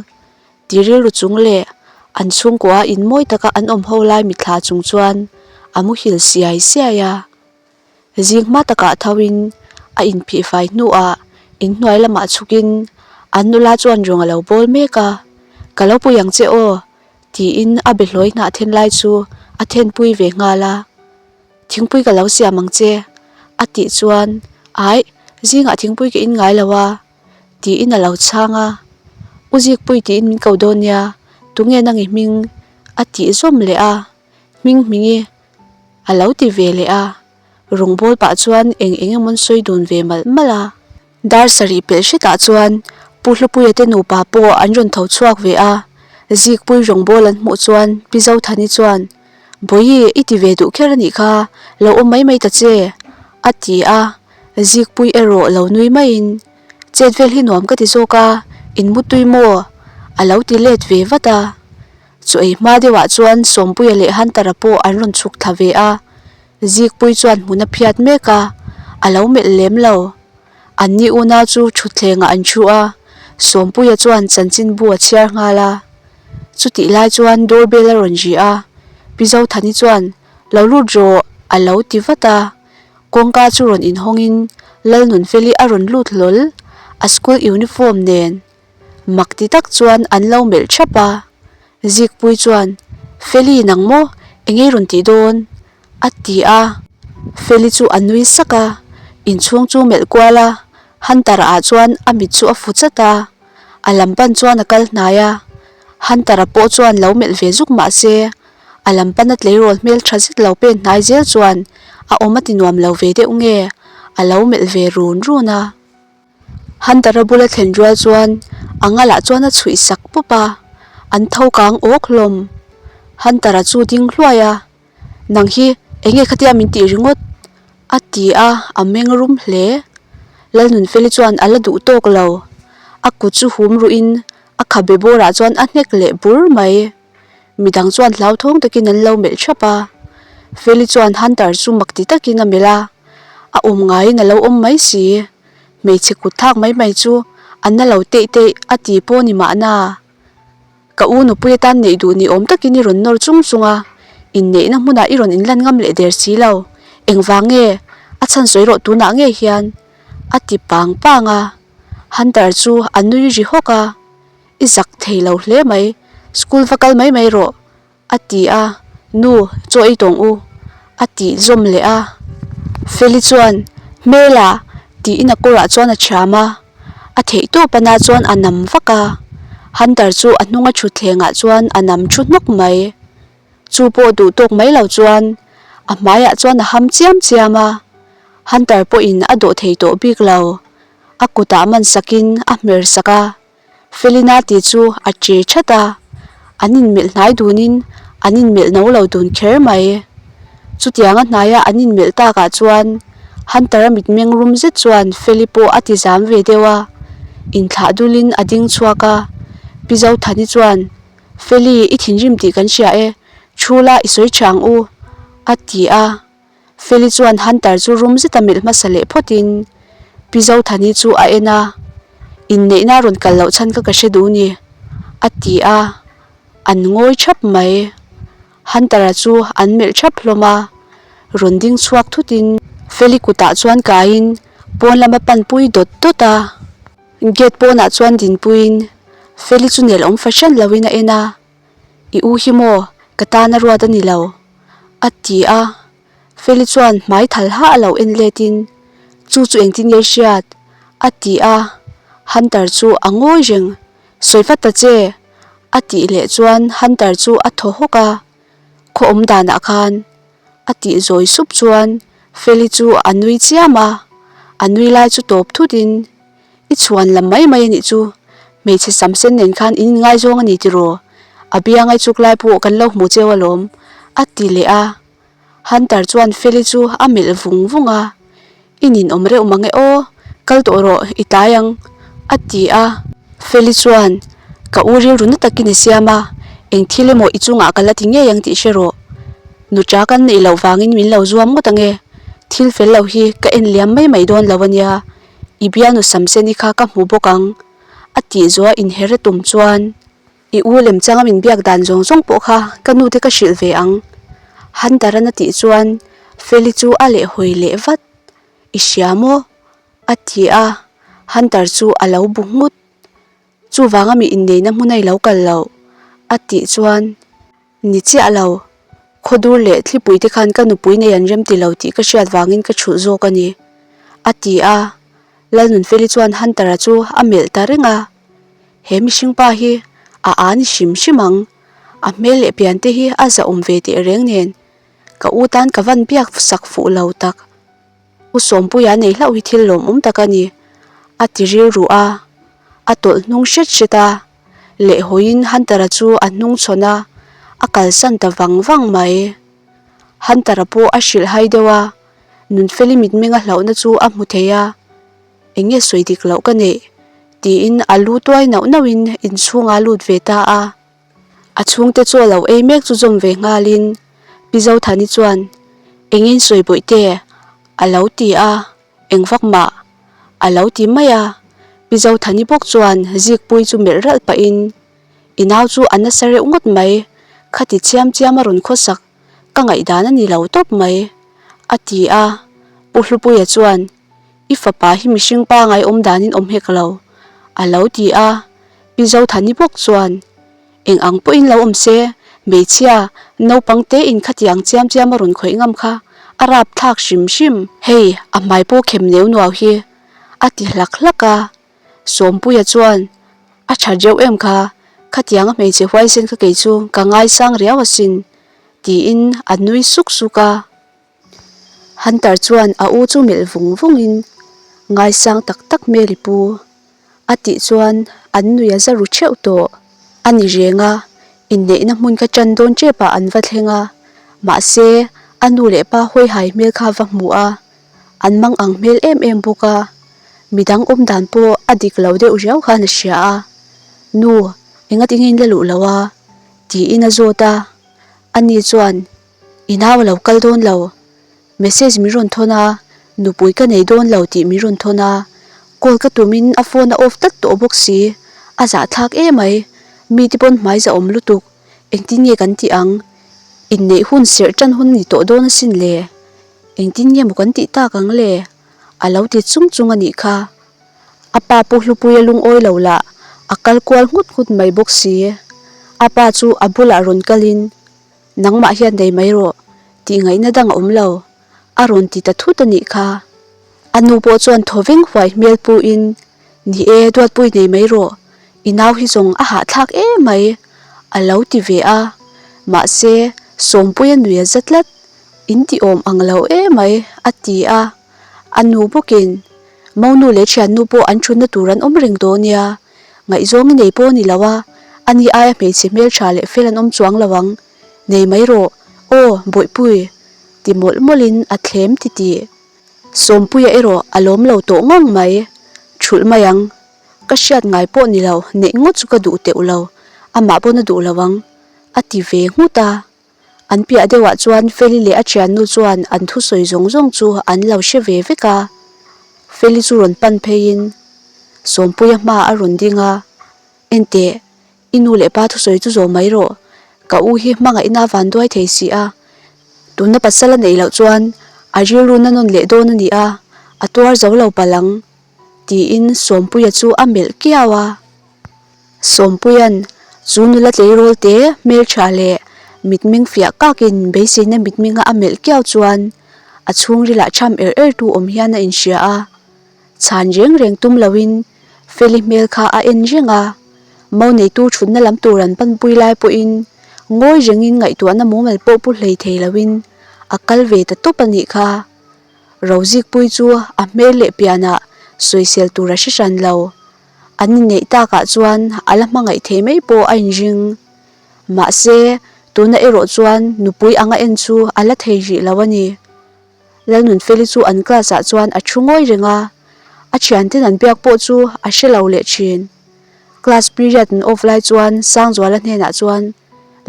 ti rilru chung leh an chhungkua in mawi taka an awm ho lai mithla chung chuan a muhil siai siai a. Zing hma takah tho in a inphih fai hnuah inhnuai lamah chhuk in an nula chuan rawng a lo bawl mek a, Ka lo pui ang che aw tiin a be hlawi hnah then lai chu a thenpui ve nghal a. Thingpui ka lo siam ang che, a tih chuan, Aih, zingah thingpui ka in ngai lo a, tiin a lo chhang a. U Zikpui tiin min ko dawn nia, tunge nang i hming? a tih zawm leh a, Hming hmingi a lo ti ve leh a. Rawngbâwl pah chuan eng eng emaw an sawi dun ve malh malh a. Dar sarih pelh hretah chuan Pu Hlupuia te nupa pawh an rawn tho chhuak ve a, Zikpui rawngbâwl an hmuh chuan Pi Zothani chuan, Bawihi, i ti ve duh kher a nih kha, lo awm mai mai ta che, a ti a, Zikpui erawh lo nui maiin, Chet vel hi nuam ka ti zawk a, in mutui maw? a lo ti let ve vat a. Chu ei hma deuhah chuan Sawmpuia leh Hunter-a pawh an rawn chhuk thla ve a, Zikpui chuan hmun a phiat mek a, a lo melh lem lo. Anni unau chu thutthlengah an thu a, Sawmpuia chuan chanchinbu a chhiar nghal a. Chutih lai chuan doorbell a rawn ri a, Pi Zothani chuan, Lo lut rawh, a lo ti vat a. Kawngka chu rawn inhawngin Lalnunfeli a rawn lut hlawl, a school uniform nen. Mak ti tak chuan an lo melh thap a, Zikpui chuan, Feli nang maw, eng ei rawn tih dawn? a ti a. Feli chu a nui sak a, inchhung chu melh kual a, Hunter-a ah chuan a mit chu a fu chat a, a lam pan chuan a kal hnai a. Hunter-a pawh chuan lo melh ve zuk mah se, a lam pana tleirawl hmel tha zet lo pen hnai zel chuan a awm a ti nuam lo ve deuh nge, a lo melh ve run run a. Hunter-a bula thlen rual chuan a ngalah chuan a chhuih sak pawp a, an tho kang awk hlawm. Hunter-a chu ding hluai a, Nang hi eng nge khatia min tih ringawt? a ti a, a meng rum hle. Lalnunfeli chuan a la duh tawk lo. A kut chu hum ruhin a khabe bawrah chuan a hnek leh bur mai. Midang chuan hlauthawng takin an lo melh thap a. Feli chuan Hunter chu mak ti takin a melh a, a awm ngaiin a lo awm mai si. Hmeichhe kut thlak mai mai chu a na lo teih teih a ti pawh ni mahna. Ka u nupui atan neih duh ni awm takin i rawn nawr chung chung a, inneihna hmunah i rawn inlan ngam leh der si lo. Engvang nge? A chhan sawi rawh tunah ngei hian a ti pang pang a. Hunter chu a nui ri hawk a. I zak thei lo hle mai, school va kal mai mai rawh, a ti a, Nu, chaw ei tawng u, a tih zawm leh a. Feli chuan, Hmela! tiin a kawrah chuan a thiam a. A theih tawp ana chuan a nam vak a. Hunter chu a hnunga thutthlengah chuan a nam thu hnawk mai. Chu pawh duh tawk mai lo chuan a hmaiah chuan a ham chiam chiam a. Hunter pawhin a dawh thei tawh bik lo. A kutah man sakin a hmer sak a. Felina tih chu a che that a, an inmelh hnai dunin an inmelh no lo dun kher mai. Chutianga hnaia an inmelh takah chuan Hunter-a mitmeng rum zet chuan Feli pawh a ti zam ve deuh a, inthlah dulin a ding chhuak a. Pi Zothani chuan, Feli, i thinrim tih kan hria e, thu la i sawi tha ang u, a ti a. Feli chuan Hunter chu rum zeta melh hmasa leh phawtin Pi Zothani chu a en a, Inneihna rawn kal loh chhan kha ka hre duh ni, a ti a, an ngawi thap mai. Hunter-a chu an melh thap hlawm a, rawn ding chhuak thutin Feli kutah chuan kaiin pawn lama panpui dawt dawt a. Gate pawnah chuan dinpuiin Feli chu nel awm fahran loin a en a. I u hi maw ka tana ruat a ni lo a ti a Feli chuan hmai thal hah a lo en let in chu chu engtin nge hriat a ti a Hunter chu a ngawi reng sawi vat ta che a tih leh chuan Hunter chu a thaw hawk a khaw awm danah khan a tih zawi sup chuan Feli chu a nui chiam a a nui lai chu tawp thut in. I chhuan lam mai mai a nih chu, hmeichhe sam sen nen khan in inngaizawng a ni tiraw? A biang ai chuk lai pawh kan lo hmu cheu alawm, a ti leh a. Hunter chuan Feli chu a melh vung vung a, I ninawm reuh mang e aw, kal tawh rawh, i tlai ang, a ti a. Feli chuan, Ka u rilru na takin i siam a, eng thil emaw i chungah ka la ti ngei ang tih hre rawh. Nuṭa kan neih loh vangin min lo zuam ngawt ang e, thil fel lo hi ka en liam mai mai dawn lo a nia. I bialnu Samseni kha ka hmu bawk ang, a tih zuah inher a tum chuan i u lemchanga min biak dan zawng zawng pawh kha ka nu te ka hrilh ve ang, Hunter-a'n a tih chuan Feli chu a lehhawi leh vat. I hria maw? a ti a, Hunter chu a lo bu nghut. Chuvanga mi inneihna hmun a i lo kal loh, a tih chuan. Ni chiah lo. Khawdur leh thlipui te khan ka nupui nei an rem ti lo tih ka hriat vangin ka chhulh zawk a ni, a ti a. Lalnunfeli chuan Hunter-a chu a melh ta reng a. He mihring pa hi a a ni hrim hrim ang. A hmel leh pian te hi a zahawm ve teh reng nen. Ka u tan ka van biak sak fuh lo tak. U Sawmpuia nei hlauh hi thil lawmawm tak a ni, a ti rilru a. A tawlh hnung hret hret a. Lehhawiin Hunter-a chu a hnung chhawn a, a kalsan ta vang vang mai. Hunter-a pawh a hrilh hai deuh a, Nunfeli mitmenga hlauhna chu a hmu thei a, Eng nge sawi dik loh ka neih? tiin a lu tuai nauh nauhin inchhungah a lut ve ta a. A chhungte chu a lo ei mek chu zawm ve nghalin Pi Zothani chuan, Eng nge in sawi bawihte? a lo ti a. Eng vak mah a lo ti mai a, Pi Zothani bawk chuan Zikpuii chu melh ralh pahin, I nau chu a nasa reuh ngawt mai, khati chiam chiam a rawn khawsak ka ngaihdan a ni lo tawp mai, a ti a. Pu Hlupuia chuan, I fapa hi mihring pangai awm danin awm hek lo, a lo ti a. Pi Zothani bawk chuan, Eng ang pawhin lo awm se, hmeichhia, naupang te in khatiang chiam chiam a rawn khawih ngam kha a rap thlak hrim hrim. Hei, a hmai pawh khem neu nuau hi, a ti hlak hlak a. Sawmpuia chuan, A tha reuh em kha, khatiang a hmeichhe huaisen kha kei chu ka ngaisang riau asin, tiin a nui suk suk a. Hunter chuan a u chu melh vung vungin, Ngaisang tak tak hmel i pu, a tih chuan an nui a za ru theuh tawh. A ni reng a, inneihna hmun ka ṭan dawn ṭepah an va thleng a, mahse a nu leh pa hawihai hmel kha va hmu a, an mang ang hmel em em bawk a, midang awm dan pawh a dik lo deuh riau khan a hria a, Nu, engati nge in la luh lo a? tiin a zawt a, ani chuan I nau a lo kal dawn lo. Message min rawn thawn a, nupui ka nei dawn lo tih min rawn thawn a. Call ka tumin a phone a off tlat tawh bawk si. A zahthlak emai. Mite pawn hmai zahawm lutuk. Engtin nge kan tih ang? Inneih hun serh tan hun a ni tawh dawn asin le. Engtin nge maw kan tih tak ang le? A lo ti chung chung a nih kha. A pa Pu Hlupuia lungawi lo lah a kal kual nghut nghut mai bawk si. A pa chu a bulah rawn kalin. Nangmah hian nei mai rawh, tih ngaihna dang a awm lo. A rawn ti ta thut a nih kha. A nu pawh chuan thaw veng huai hmel pu in, Ni e, duatpui nei mai rawh, i nau hi zawng a hahthlak em mai, a lo ti ve a. Mahse, Sawmpuia nui a za tlat, In ti awm ang lo em mai, a ti a. A nu bawkin, Monu leh thiannu pawh an thutna tur an awm reng dawn nia, ngaihzawng i nei pawh ni lo a, ani aia hmeichhe hmeltha leh fel an awm chuang lo ang, nei mai rawh, aw, Bawihpui, ti mawlh mawlhin a thlem titih. Sawmpuia erawh a lawm lo tawh ngang mai. Thulh mai ang. Ka hriat ngai pawh ni lo, neih ngawt chu ka duh teuh lo, amah pawn a duh lo ang, a ti ve nghut a. An piah deuhah chuan Feli leh a thiannu chuan an thusawi zawng zawng chu an lo hre ve vek a. Feli chu rawn pan pheiin Sawmpuia hmaah a rawn ding a, Enteh, I nu leh pa thusawi chu zawm mai rawh. Ka u hi hmangaihna a van duai thei si a. Tuna pasal a neih loh chuan a rilru na nawn leh dawn a ni a, a tuar zo lo palh ang, tiin Sawmpuia chu a melh kiau a. Sawmpuia'n chu nula tleirawl te hmeltha leh mitming fiah kakin beiseina mitminga a melh kiau chuan a chhungrilah tham er er tu awm hian a inhria a. Chhan reng reng tum loin Feli hmel kha a en reng a, mo neitu thutna lam tur an panpui lai pawhin ngawi rengin ngaihtuahna mumal pawh pu hlei thei loin a kal ve ta tawp a nih kha. Rozikpui chu a hmel leh pianah sawisel tur a hre hran lo. An inneih takah chuan a la hmangaih thei mai pawh a inring. Mahse, tuna erawh chuan nupui anga en chu a la thei rih lo a ni. Lalnunfeli chu an class ah chuan a thu ngawi reng a, a thianten an biak pawh chu a hre lo leh thin. Class period an off lai chuan Sangzuala hnenah chuan,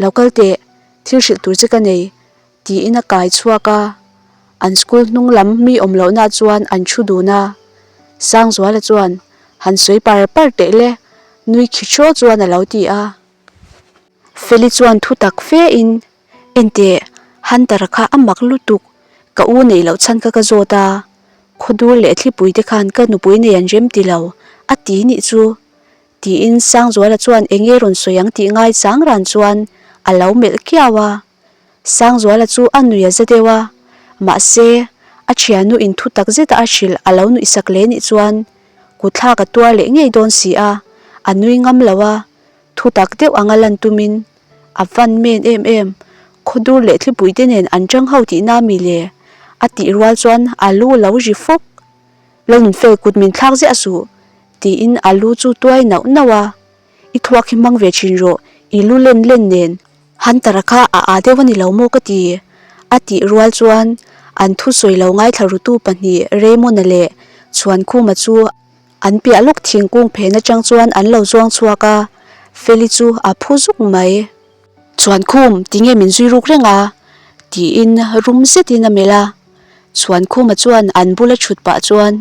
Lo kal teh, thil hrilh tur che ka nei, tiin a kai chhuak a. An school hnung lam mi awm lohna chuan an thu dun a. Sangzuala chuan, Han sawi par par teh le, nui khi hraw chuan a lo ti a. Feli chuan thu tak fe in, Enteh, Hunter-a kha a mak lutuk, ka u neih loh chhan kha ka zawt a, khawdur leh thlipui te khan ka nupui nei an rem ti lo, a ti nih chu, tiin Sangzuala chuan eng nge rawn sawi ang tih ngai chang ran chuan a lo melh kiau a. Sangzuala chu a nui a za deuh a, mahse, a thiannu in thu tak zeta a hrilh a lo nuih sak leh nih chuan kutthlak a tuar leh ngei dawn si a, a nui ngam lo a. Thu tak deuh anga lan tumin a van men em em, khawdur leh thlipui te nen an chang ho tihna mi le? A tih rual chuan a lu lo ri fawk. Lalnunfel kut min thlak ziah suh, tiin a lu chu tuai nauh nauh a. I thluak hi hmang ve thin rawh, i lu len len nen. Hunter-a kha a â deuh a ni lo maw ka ti? A tih rual chuan an thusawi lo ngaithla rutu pahnih Raymond-a leh Chhuankhuma chu An piah lawk thingkung phen atang chuan an lo zuang chhuak a, Feli chu a phu zuk mai. Chhuankhum, tinge min zui ruk reng a? tiin rum zetin a melh a. Chhuankhuma chuan an bula thut pah chuan,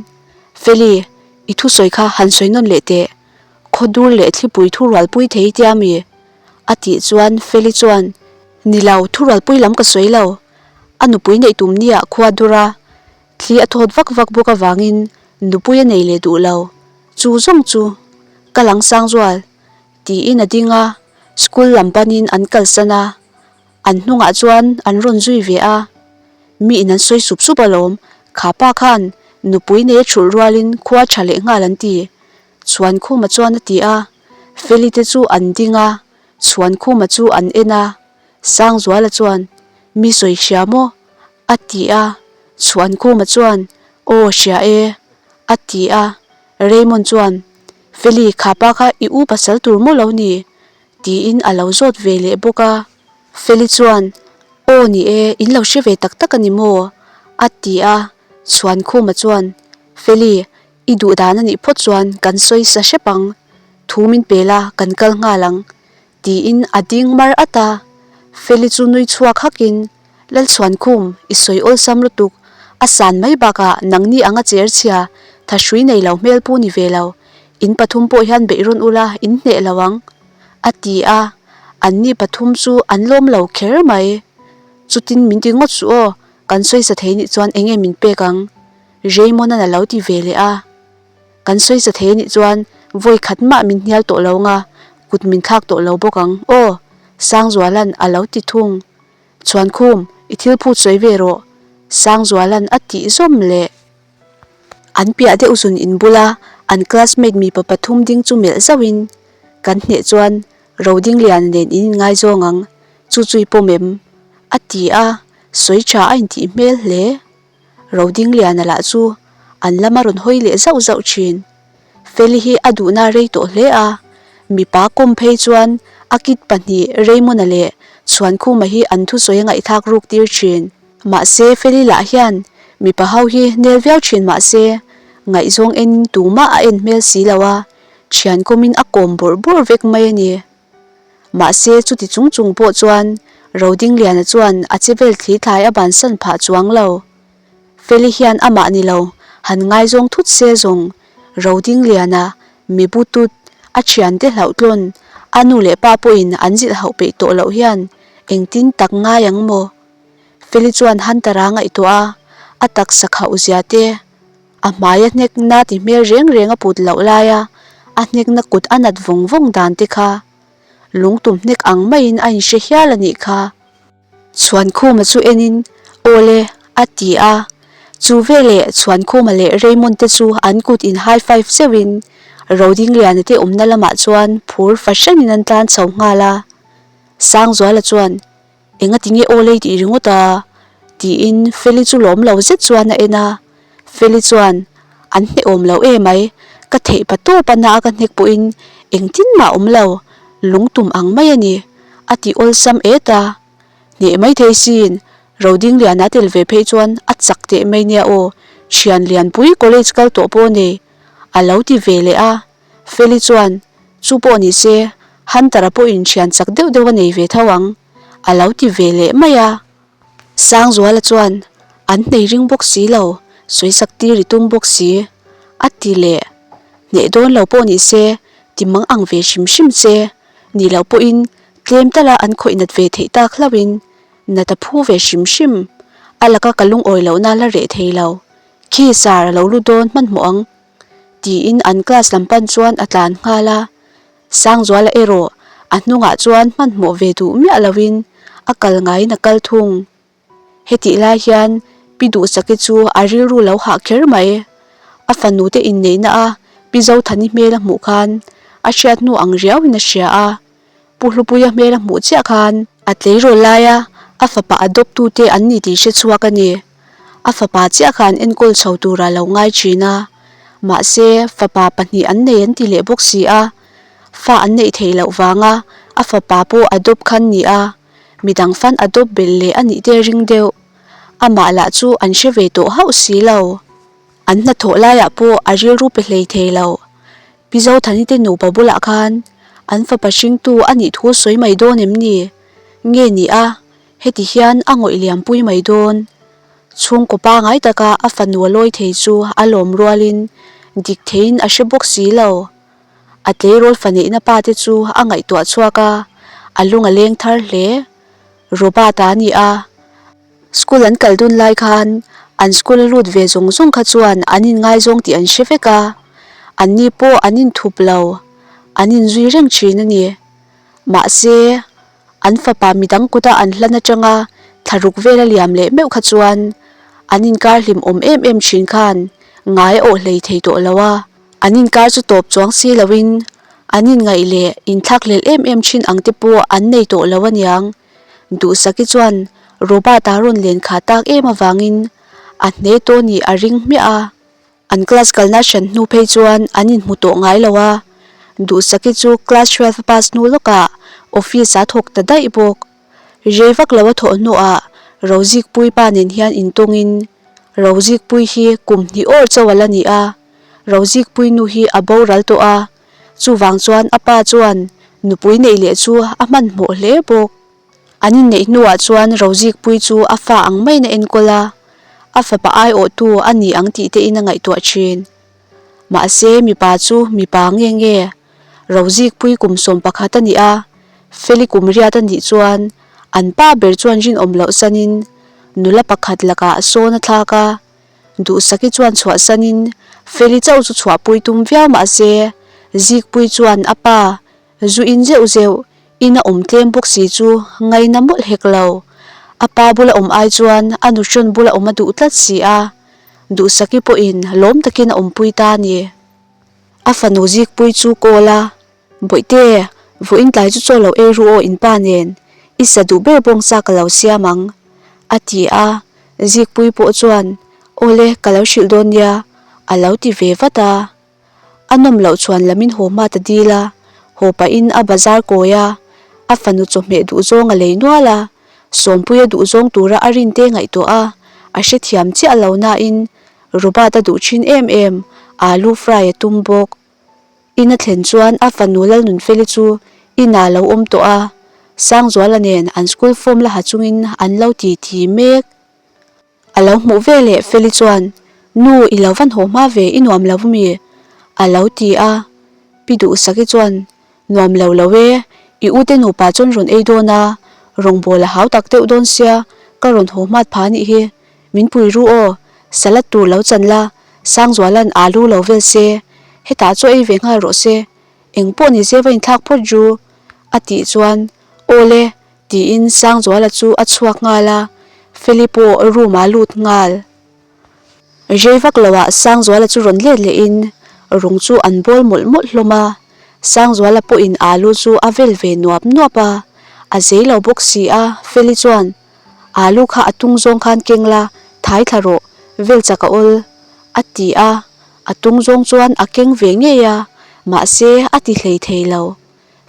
Feli, i thusawi kha han sawi nawn leh teh. Khawdur leh thlipui thurualpui thei tia mi? A tih chuan Feli chuan, Ni lo, thurualpui lam ka sawi lo. A nupui neih tum nia khua dur a, Thli a thawt vak vak bawk avangin nupui a nei leh duh lo. Chu zawng chu ka lang sang zual tiin a ding a, school lam panin an kalsan a, an hnungah chuan an rawn zui ve a. Mi in an sawi sup sup alawm, kha pa khan nupui nei a thulh rualin khua tha leh nghal an ti. Chhuankhuma chuan a ti a, Feli te chu an ding a, Chhuankhuma chu an en a, Sangzuala chuan, Mi sawi hria maw? A ti a, Chhuankhuma chuan, Aw hria e, a ti a, Raymond chuan, Feli, kha pa kha i u pasal tur maw lo ni? tiin a lo zawt ve leh bawk a. Feli chuan, Aw ni e, in lo hre ve tak tak a ni maw? a ti a, Chhuankhuma chuan, Feli, i duh dan a nih phawt chuan kan sawi sa hrep ang, thu min pe la, kan kal nghal ang, Tiin a ding mar at a, Feli chu nui chhuak hakin, Lalchhuankhum, i sawi awlsam lutuk, a san mai bakah nangni anga cher chhia, thahrui nei lo hmel pu ni ve lo, in pathum pawh hian beih rawn ula in hneh lo ang, a ti a, anni pathum chu an lawm lo kher mai. Chutin min ti ngawt suh aw, kan sawi sa thei nih chuan enge min pek ang? Raymond-a'n a lo ti ve leh a. Kan sawi sa thei anih chuan vawi khat mah min hnial tawh lo nga, kut min thlak tawh lo bawk ang aw, Sangzuala'n a lo ti thung. Chhuankhum, i thil phut sawi ve rawh. Sangzuala'n a tih zawm leh. An piah deuh zun in bula an classmate mipa pathum ding chu melh zauhin, Kan hneh chuan Rodingliana nen in inngaizawng ang, chu chu i pawm em? a ti a, sawi tha a intih hmel hle. Rodingliana lah chu an lama rawn hawi leh zauh zauh thin. Feli hi a duhna rei tawh hle a, mipa kawm phei chuan a kit pahnih Raymond-a leh Chhuankhuma hi an thusawi a ngaihthlak ruk tir thin. Mahse Feli lah hian mipa ho hi nel viau thin mahse ngaihzawng enin tumah a en hmel si lo a, thian kawmin a kawm bawrh bawrh vek mai a ni. Mahse chuti chung chung pawh chuan Rodingliana chuan a che vel thli thlai a bansan phah chuang lo. Feli hian amah ni lo, han ngaizawng thut se zawng, Rodingliana, mi butut, a thiante hlauhtlawn, a nu leh pa pawhin an zilh hauh peih tawh loh hian engtin tak ngai ang maw? Feli chuan Hunter-a ngaihtuah a, a taksa khauh zia te, a hmaia hnekna ti hmel reng reng a put loh laia a hnekna kut a nat vawng vawng dan te kha lungtum hnek ang maiin a inhre hial a nih kha. Chhuankhuma chu enin, Awle, a ti a. Chu veleh Chhuankhuma leh Raymond te chu an kut in high five zeuhin Rodingliana te awmna lamah chuan phur fahranin an tlan chho nghal a. Sangzuala chuan, Enga tinge awle i tih ringawt a? tiin Feli chu lawm lo zet chuan a en a. Feli chuan, An hnehawm lo e mai, ka theih pa tawp a na a ka hnek pawhin engtin mah awm lo, lungtum ang mai a ni, a ti awlsam et a. Hneh mai thei sin, Rodingliana tel ve phei chuan a chak teh mai nia aw, thian lianpui college kal tawh pawh nei, a lo ti ve leh a. Feli chuan, Chu pawh ni se, Hunter-a pawhin thian chak deuh deuh a nei ve tho ang, a lo ti ve leh mai a. Sangzuala chuan, An hnei ring bawk si lo, sawisak tir i tum bawk si, a ti leh. Hneh dawn lo pawh ni se, ti mang ang ve hrim hrim che, ni loh pawhin tlem tala an khawih nat ve theih tak hlauhin nat a phu ve hrim hrim. A laka ka lungawi lohna la reh thei lo. Khi sar a lo lut dawn hmanhmawh ang, tiin an class lam pan chuan a tlan nghal a. Sangzuala erawh a hnungah chuan hmanhmawh ve duh miah loin a kal ngaiin a kal thung. Hetih lai hian Pi Duhsaki chu a rilru lo hah kher mai. A fanu te inneihna a Pi Zothani hmel a hmuh khan a hriat hnu ang riauin a hria a. Pu Hlupuia hmel a hmuh chiah khan a tleirawl laia a fapa adopt tute an ni tih hre chhuak a ni. A fapa chiah khan enkawl chho tura lo ngai thin a, mahse fapa pahnih an nei an ti leh bawk si a, fa an neih theih loh vanga a fapa pawh adopt khan ni a, midang fan adopt belh leh a nih te ring deuh. Amah lah chu an hre ve tawh hauh si lo. An hnathawh laiah pawh a rilru pe hlei thei lo. Pi Zothani te nupa bulah khan an fapa hringtu a nih thu sawi mai dawn em ni? Nge ni a? Heti hian a ngawih liampui mai dawn. Chhungkaw pangai taka a fanu a lawi thei chu a lawm rualin dik theiin a hre bawk si lo. A tleirawl fa neihna pa te chu a ngaihtuah chhuak a, a lung a leng thar hle. Robert-a a ni a. School an kal dun lai khan an school a lut ve zawng zawng kha chuan an inngaizawng tih an hre vek a, anni pawh an inthup lo, an inzui reng thin a ni. Mahse. An fapa midang kuta an hlan atanga thlaruk vel a liam leh meuh kha chuan an inkar hlim awm em em thin khan ngai a awh hlei thei tawh lo a. An inkar chu tawp chuang si loin an inngaih leh inthlak hlelh em em thin ang te pawh an nei tawh lo aniang. Duhsaki chuan Robert-a rawn len kha tak em avangin a hne tawh nih a ring hmiah a. An class kalna hran hnu phei chuan an inhmu tawh ngai lo a, Duhsaki chu class 12 a pass hnu lawkah office a thawk ta daih bawk. Rei vak lo a thawh hnuah Rozikpui pa nen hian intawngin Rozikpui hi kum hnih awr chauh a la ni a, Rozikpui nu hi a boral tawh a, chuvang chuan a pa chuan nupui neih leh chu a hmanhmawh hle bawk. An inneih hnuah chuan Rozikpui chu a fa ang maiin a enkawl a, a fapa aiawhtu a ni ang tih tein a ngaihtuah thin. Mahse, mipa chu mipa nge nge? Rozikpui kum 11 a nih a, Feli kum riat a nih chuan an pa ber chuan rinawm loh sanin nula pakhat lakah sawn a thlak a, Duhsaki chuan chhuahsanin Feli chauh chu chhuahpui tum viau mahse, Zikpui chuan a pa Zu in zeuh zeuh, in a awm tlem bawk si chu ngaina mawlh hek lo. A pa bula awm ai chuan a nuhrawn bula awm a duh tlat si a, Duhsaki pawhin lawm takin a awmpui ta a ni. A fanu zikpui chu call a, Bawihte, vawiin tlai chu chaw lo ei ru aw in pa nen, i sa duh ber bawng sa ka lo siam ang, a ti a, zikpui pawh chuan, Awle, ka lo hrilh dawn nia, a lo ti ve vat a. A nawm loh chuan lamin haw hma ta dil a, haw pahin a bazar kawi a, a fanu chawhmeh duhzawng a lei nual a, Sawmpuia duhzawng tura a rinte ngaihtuah a, a hrethiam chiah lo nain Robert a duh thin em em, alu fry a tum bawk. In a thlen chuan a fanu Lalnunfeli chu inah a lo awm tawh a, Sangzuala nen an school form la ha chungin an lo ti thi mek. A lo hmuh ve leh Feli chuan, Nu, i lo van haw hma ve, i nuam lo mi? A lo ti a. Pi Duhsaki chuan, Nuam lo lo e, i ute nupa chuan rawn ei dawn a, rawngbâwl a hau tak deuh dawn sia, ka rawn haw hmat phah anih hi. Min pui ru aw, salad tur lo chan la, Sangzuala'n alu lo vel se, hetah chaw ei ve nghal rawh se, eng pawh ni se va inthlak phawt ru, a tih chuan, Aw le, Tiin Sangzuala chu a chhuak nghal a, Feli pawh room ah lut nghal. Rei vak lo ah Sangzuala chu rawn let leh in rung chu an bawl mawlh mawlh hlawm a, Sangzuala pawh in alu chu a vel ve nuap nuap a, a zei lo bawk si a, Feli chuan alu kha a tung zawng khan keng la, thai thla rawh, vel chak a awl, a ti a, a tung zawng chuan a keng ve ngei a, mahse a ti hlei thei lo.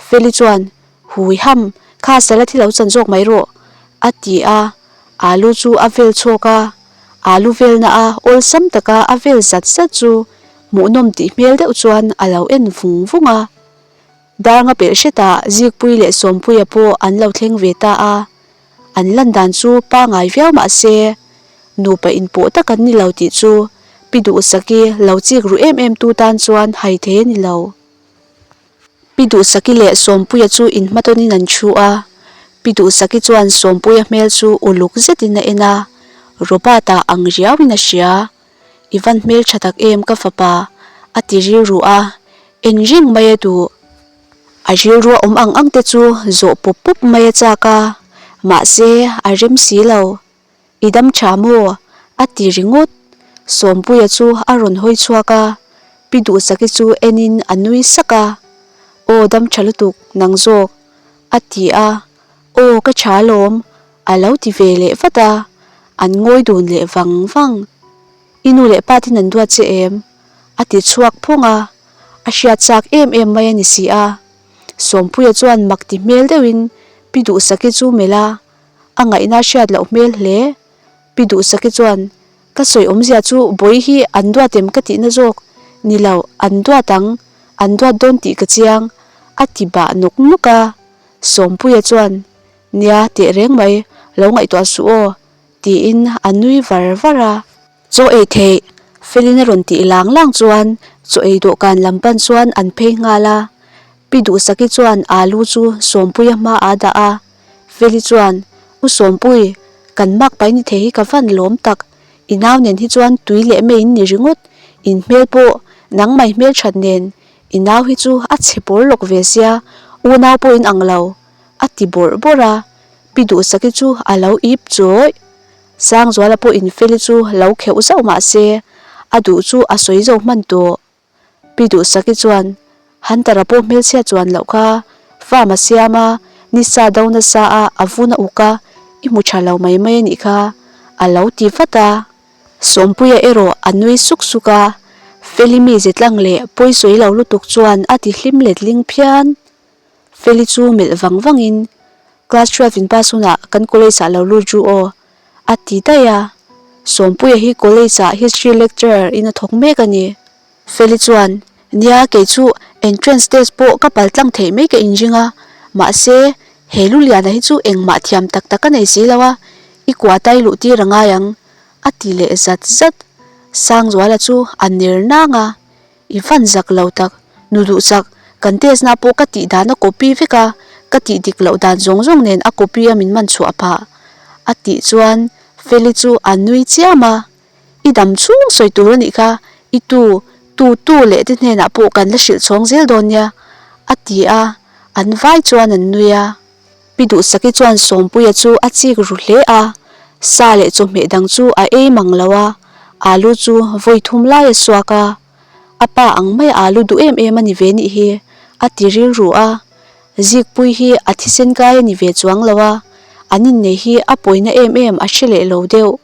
Feli chuan, Hui ham, kha salad hi lo chan zawk mai rawh, a ti a, alu chu a vel chhuak a, alu velna a awlsam taka a vel zat zat chu hmuhnawm tih hmel deuh chuan a lo en vung vung a. Darnga pelh hretah Zikpui leh Sawmpuia pawh an lo thleng ve ta a, an lan dan chu pangai viau mah se nupa inpawh tak an ni lo tih chu Pi Duhsaki lo chik ru em em tu tan chuan hai thei a ni lo. Pi Duhsaki leh Sawmpuia chu inhmatawnin an thu a, Pi Duhsaki chuan Sawmpuia hmel chu uluk zetin a en a, Robert-a ang riauin a hria. I van hmel tha tak em ka fapa, a ti rilru a, en reng mai a duh. A rilrua awm ang ang te chu zawh pawp pawp mai a chak a, mahse a rem si lo. I dam tha maw? a ti ringawt. Sawmpuia chu a rawn hawi chhuak a, Pi Duhsaki chu enin a nui sak a. Aw dam tha lutuk, nang zawk, a ti a. Aw ka tha alawm, a lo ti ve leh vat a. An ngawi dun leh vang vang. I nu leh pa ten an duat che em? a ti chhuak phung a. A hriat chak em em mai a ni si a. Sawmpuia chuan mak ti hmel deuhin Pi Duhsaki chu melh a. A ngaihna hriat loh hmel hle. Pi Duhsaki chuan, Ka sawi awmzia chu Bawi hi an duat em ka tihna zawk? Ni lo, an duat ang, an duat dawn tih ka chiang, a ti bah nawk nawk a. Sawmpuia chuan, Nia, teh reng mai, lo ngaihtuah suh aw, tiin a nui var var a. Chaw ei theih, Felina rawn tih lang lang chuan chaw ei dawhkan lam pan chuan an phei nghal a. Pi Duhsaki chuan alu chu Sawmpuia hma a dah a. Feli chuan, U Sawmpui, kan mak pai ni thei hi ka van lawm tak. I nau nen hi chuan tui leh mei in ni ringawt. In hmel pawh nangmai hmel that nen i nau hi chu a chhe pawl lawk ve sia, unau pawh in ang lo, a ti bawrh bawrh a. Pi Duhsaki chu a lo ip chawih. Sangzuala pawh in Feli chu lo kheuh zauh mah se, a duh chu a sawi zo hman tawh. Pi Duhsaki chuan, Hunter-a pawh hmelchhia chuan loh kha, farm a siam a, nisa do nasa a, a vun a uk a, i hmu tha lo mai mai a nih kha, a lo ti vat a. Sawmpuia erawh a nui suk suk a, Feli mize tlang leh pawisawi lo lutuk chuan a ti hlim letling phian. Feli chu melh vang vangin, Class 12 in pass hunah kan college ah lo lut ru aw, a ti daih a. Sawmpuia hi college ah history lecturer in a thawk mek a ni. Feli chuan, Nia, kei chu entrance test pawh ka pal tlang theih mai ka inring a, mahse he Luliana hi chu engmah thiam tak tak a nei si lo a, i kua tai luh tir a ngai ang, a ti leh zat zat. Sangzuala chu a ner nang a. I van zak lo tak, nu duh chak, kan test na pawh ka tih dan a copy vek a, ka tih dik loh dan zawng zawng nen a copy a min man chhuah phah. A tih chuan Feli chu a nui chiam a, I dam chhung sawi tur a nih kha, i tu, tu tu leh te hnenah pawh kan la hrilh chhawng zel dawn nia, a ti a, an vai chuan an nui a. Pi Duhsaki chuan Sawmpuia chu a chik ru hle a, sa leh chawhmeh dang chu a ei mang lo a, alu chu vawi thum lai a suak a. A pa ang mai alu duh em em a ni ve nih hi, a ti rilru a. Zikpui hi a thisen kai a ni ve chuang lo a, an innei hi a pawina em em a hre leh lo deuh.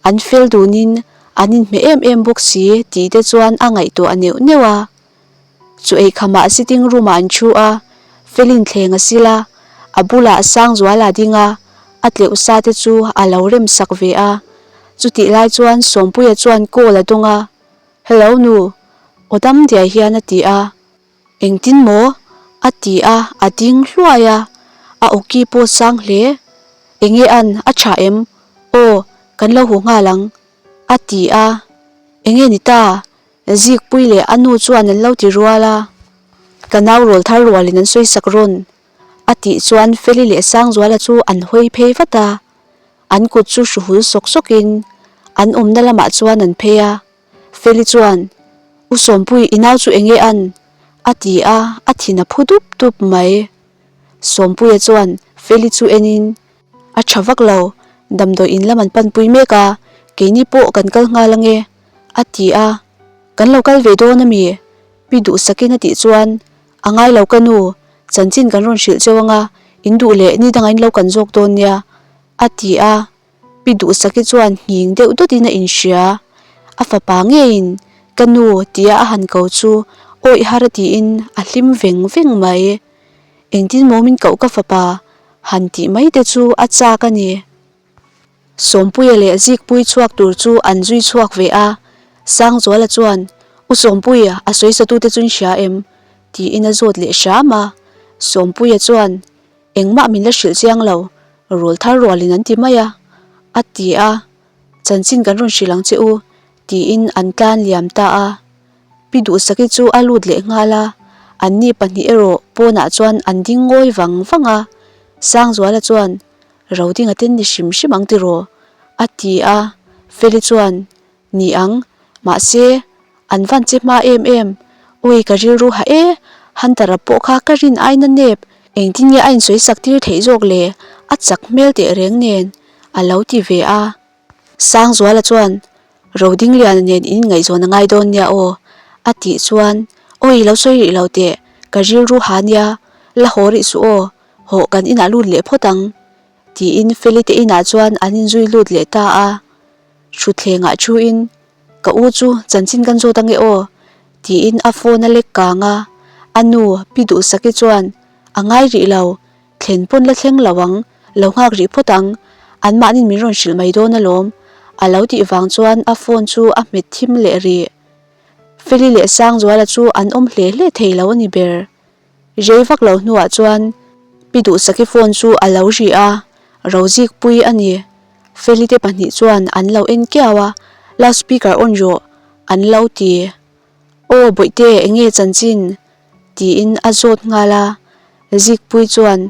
An fel dunin an inhmeh em em bawk si tih te chuan a ngaihtuah neuh neuh a. Chu eikhamah sitting room ah an thu a, Felin thleng a sil a, a bulah Sangzuala ding a, a tleuh sa te chu a lo rem sak ve a. Chutih lai chuan Sawmpuia chuan call a dawng a, Hello nu, aw dam diai hian a ti a. Engtin maw? a ti a, a ding hluai a, a awki pawh sang hle. Enge an, a tha em? Aw, kan lo huh nghal ang, a ti a. Enge ni ta? Zikpui leh a nu chuan an lo ti rual a, Ka nau rawl thar rualin an sawi sak rawn, a tih chuan Feli leh Sangzuala chu an hawi phei vat a, an kut chu hruhul sawk sawkin an awmna lamah chuan an phei a, Feli chuan, U Sawmpui, i nau chu enge an? a ti a, a thin a phu dup dup mai. Sawmpuia chuan Feli chu enin, A tha vak lo, damdawi in lam an panpui mek a, keini pawh kan kal nghal ange, a ti a, Kan lo kal ve dawn a mi? Pi Duhsakin a tih chuan, A ngai lo ka nu, chanchin kan rawn hrilh cheu anga, in duh leh ni dangah in lo kan zawk dawn nia, a ti a, Pi Duhsaki chuan nghing deuh dawtin a inhria. A fapa ngeiin, Ka nu, tia a han ko chu awih har a tiin a hlim veng veng mai. Engtin maw min koh ka fapa? han tih mai te chu a chak a ni. Sawmpuia leh Zikpui chhuak tur chu an zui chhuak ve a, Sangzuala chuan, U Sawmpuia, a sawisatute chu in hria em? tiin a zawt leh hram a. Sawmpuia chuan, Engmah min la hrilh chiang lo, rawl thar rualin an ti mai a, a ti a. Chanchin kan rawn hrilh ang che u, tiin an tlan liam ta a. Pi Duhsaki chu a lut leh nghal a, anni pahnih erawh pawnah chuan an ding ngawi vang vang a. Sangzuala chuan, Rodinga ten ni hrim hrim ang tiraw? a ti a, Feli chuan, Ni ang, mahse, an van che hma em em, Ui ka rilru ha e, Hunter-a pawh kha ka rin aina nep, engtin nge a insawi sak tir theih zawk le, a chak hmel teh reng nen, a lo ti ve a. Sangzuala chuan, Rodingliana nen in inngaihzawn a ngai dawn nia aw, a tih chuan, Awi lo sawi rih lo teh, ka rilru ha nia, la haw rih suh aw, Hawh kan inah lut leh phawt ang, tiin Feli te inah chuan an inzui lut leh ta a. Thutthlengah thuin, Ka u chu chanchin kan zawt ange aw, tiin a phone a lek kang a. A nu, Pi Duhsaki chuan, A ngai rih lo, thlen pawn la thleng lo ang, lo nghak rih phawt ang, anmahnin min rawn hrilh mai dawn alawm, a lo tih vang chuan a phone chu a hmet thim leh rih. Feli leh Sangzuala chu an awm hle hle thei lo a ni ber. Rei vak lo hnuah chuan Pi Duhsaki phone chu a lo ri a, Rozikpui a ni. Feli te pahnih chuan an lo en kiau a, Loud speaker on rawh an lo ti. Aw Bawihte enge chanchin? tiin a zawt nghal a. Zikpui chuan,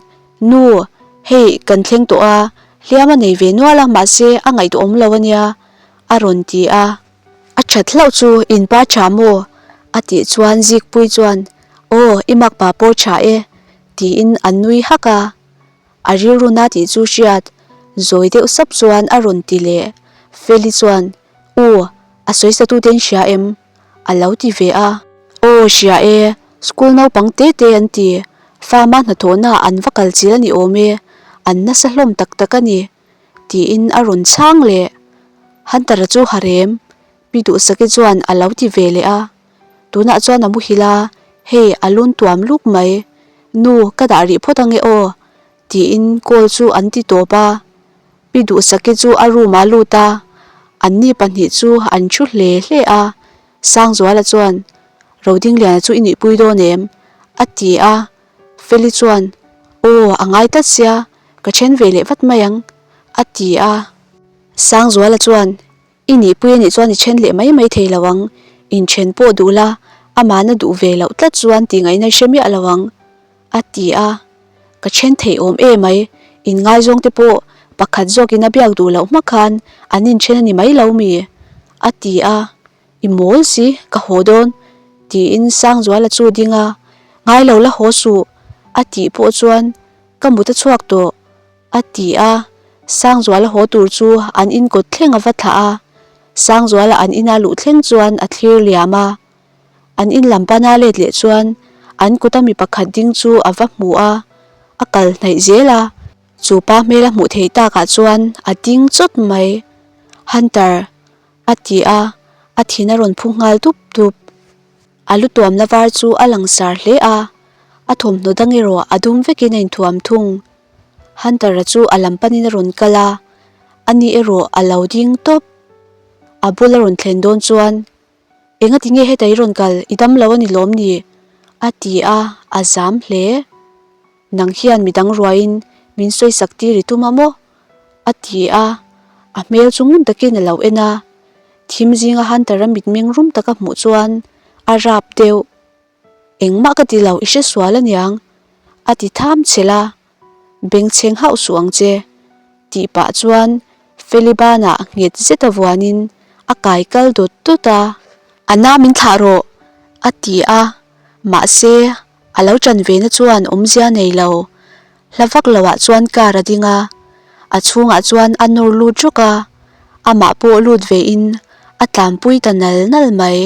Nu, hei kan thleng tawh a, hliam a nei ve nual a mahse a ngaihtuahawm lo a nia a rawn ti a. A that hlauh chu in pa tha maw? a tih chuan Zikpui chuan, Aw, i makpa pawh tha e, tiin a nui hak a. A rilru na tih chu hriat zawi deuh sap chuan a rawn ti leh. Feli chuan, U, a sawisatute in hria em? a lo ti ve a. Aw, hria e, school naupang te te an ti. Farm-a hnathawhna an va kal chil a ni awm e, an nasa hlawm tak tak a ni. Tiin a rawn chhang leh. Hunter-a chu ha rem, Pi Duhsaki chuan a lo ti ve leh a. Tunah chuan a muhil a, hei a lun tuam luk mai. Nu, ka dah rih phawt ange aw, tiin call chu an ti tawp a. Pi Duhsaki chu a room ah a lut a, anni pahnih chu an thu hle hle a. Sangzuala chuan, Rodingliana chu i nihpui dawn em? a ti a. Feli chuan, Aw, a ngai tlat sia, ka then ve leh vat mai ang, a ti a. Sangzuala chuan, I nihpui a nih chuan i then leh mai mai thei lo ang, inthen pawh duh la, amahna duh ve loh tlat chuan tih ngaihna i hre miah lo ang, a ti a. Ka then thei awm e mai, inngaizawng te pawh pakhat zawkin a biak duh loh hma khan an inthen a ni mai lo mi? a ti a. I mawl si, ka haw dawn, tiin Sangzuala chu ding a, Ngai lo la haw suh, a tih pawh chuan. Ka mut a chhuak tawh, a ti a. Sangzuala haw tur chu an in kawt thleng a va thlah a. Sangzuala an ina luh thleng chuan a thlir liam a. An in lam pana let leh chuan an kuta mi pakhat ding chu a va hmu a, a kal hnaih zel a. Chu pa hmel a hmuh theih takah chuan a ding chawt mai. Hunter, a ti a, a thin a rawn phu nghal dup dup. A lu tuamna var chu a langsar hle a, a thawmhnaw dang erawh a dum vekin a inthuam thung. Hunter-a chu a lam panin a rawn kal a, ani erawh a lo ding tawp. A bula rawn thlen dawn chuan, Engati nge heta i rawn kal, i dam lo a ni lawm ni? a ti a, a zam hle. Nang hian midang ruaiin min sawisak tir i tum a maw? a ti a, a hmel chu ngun takin a lo en a. Thim zinga Hunter-a mitmeng rum taka hmuh chuan a rap deuh. Engmah ka ti lo, i hre sual aniang, a ti tham chhelh a, Bengchheng hauh suh ang che, tih pah chuan Felibanah nghet zeta vuanin a kai kal dawt dawt a. A na min thlah rawh, a ti a, mahse a lo ṭan ve na chuan awmzia nei lo. Hla vak loah chuan car a ding a, a chhungah chuan a nawr lut rawk a, amah pawh lut vein a tlanpui ta nal nal mai.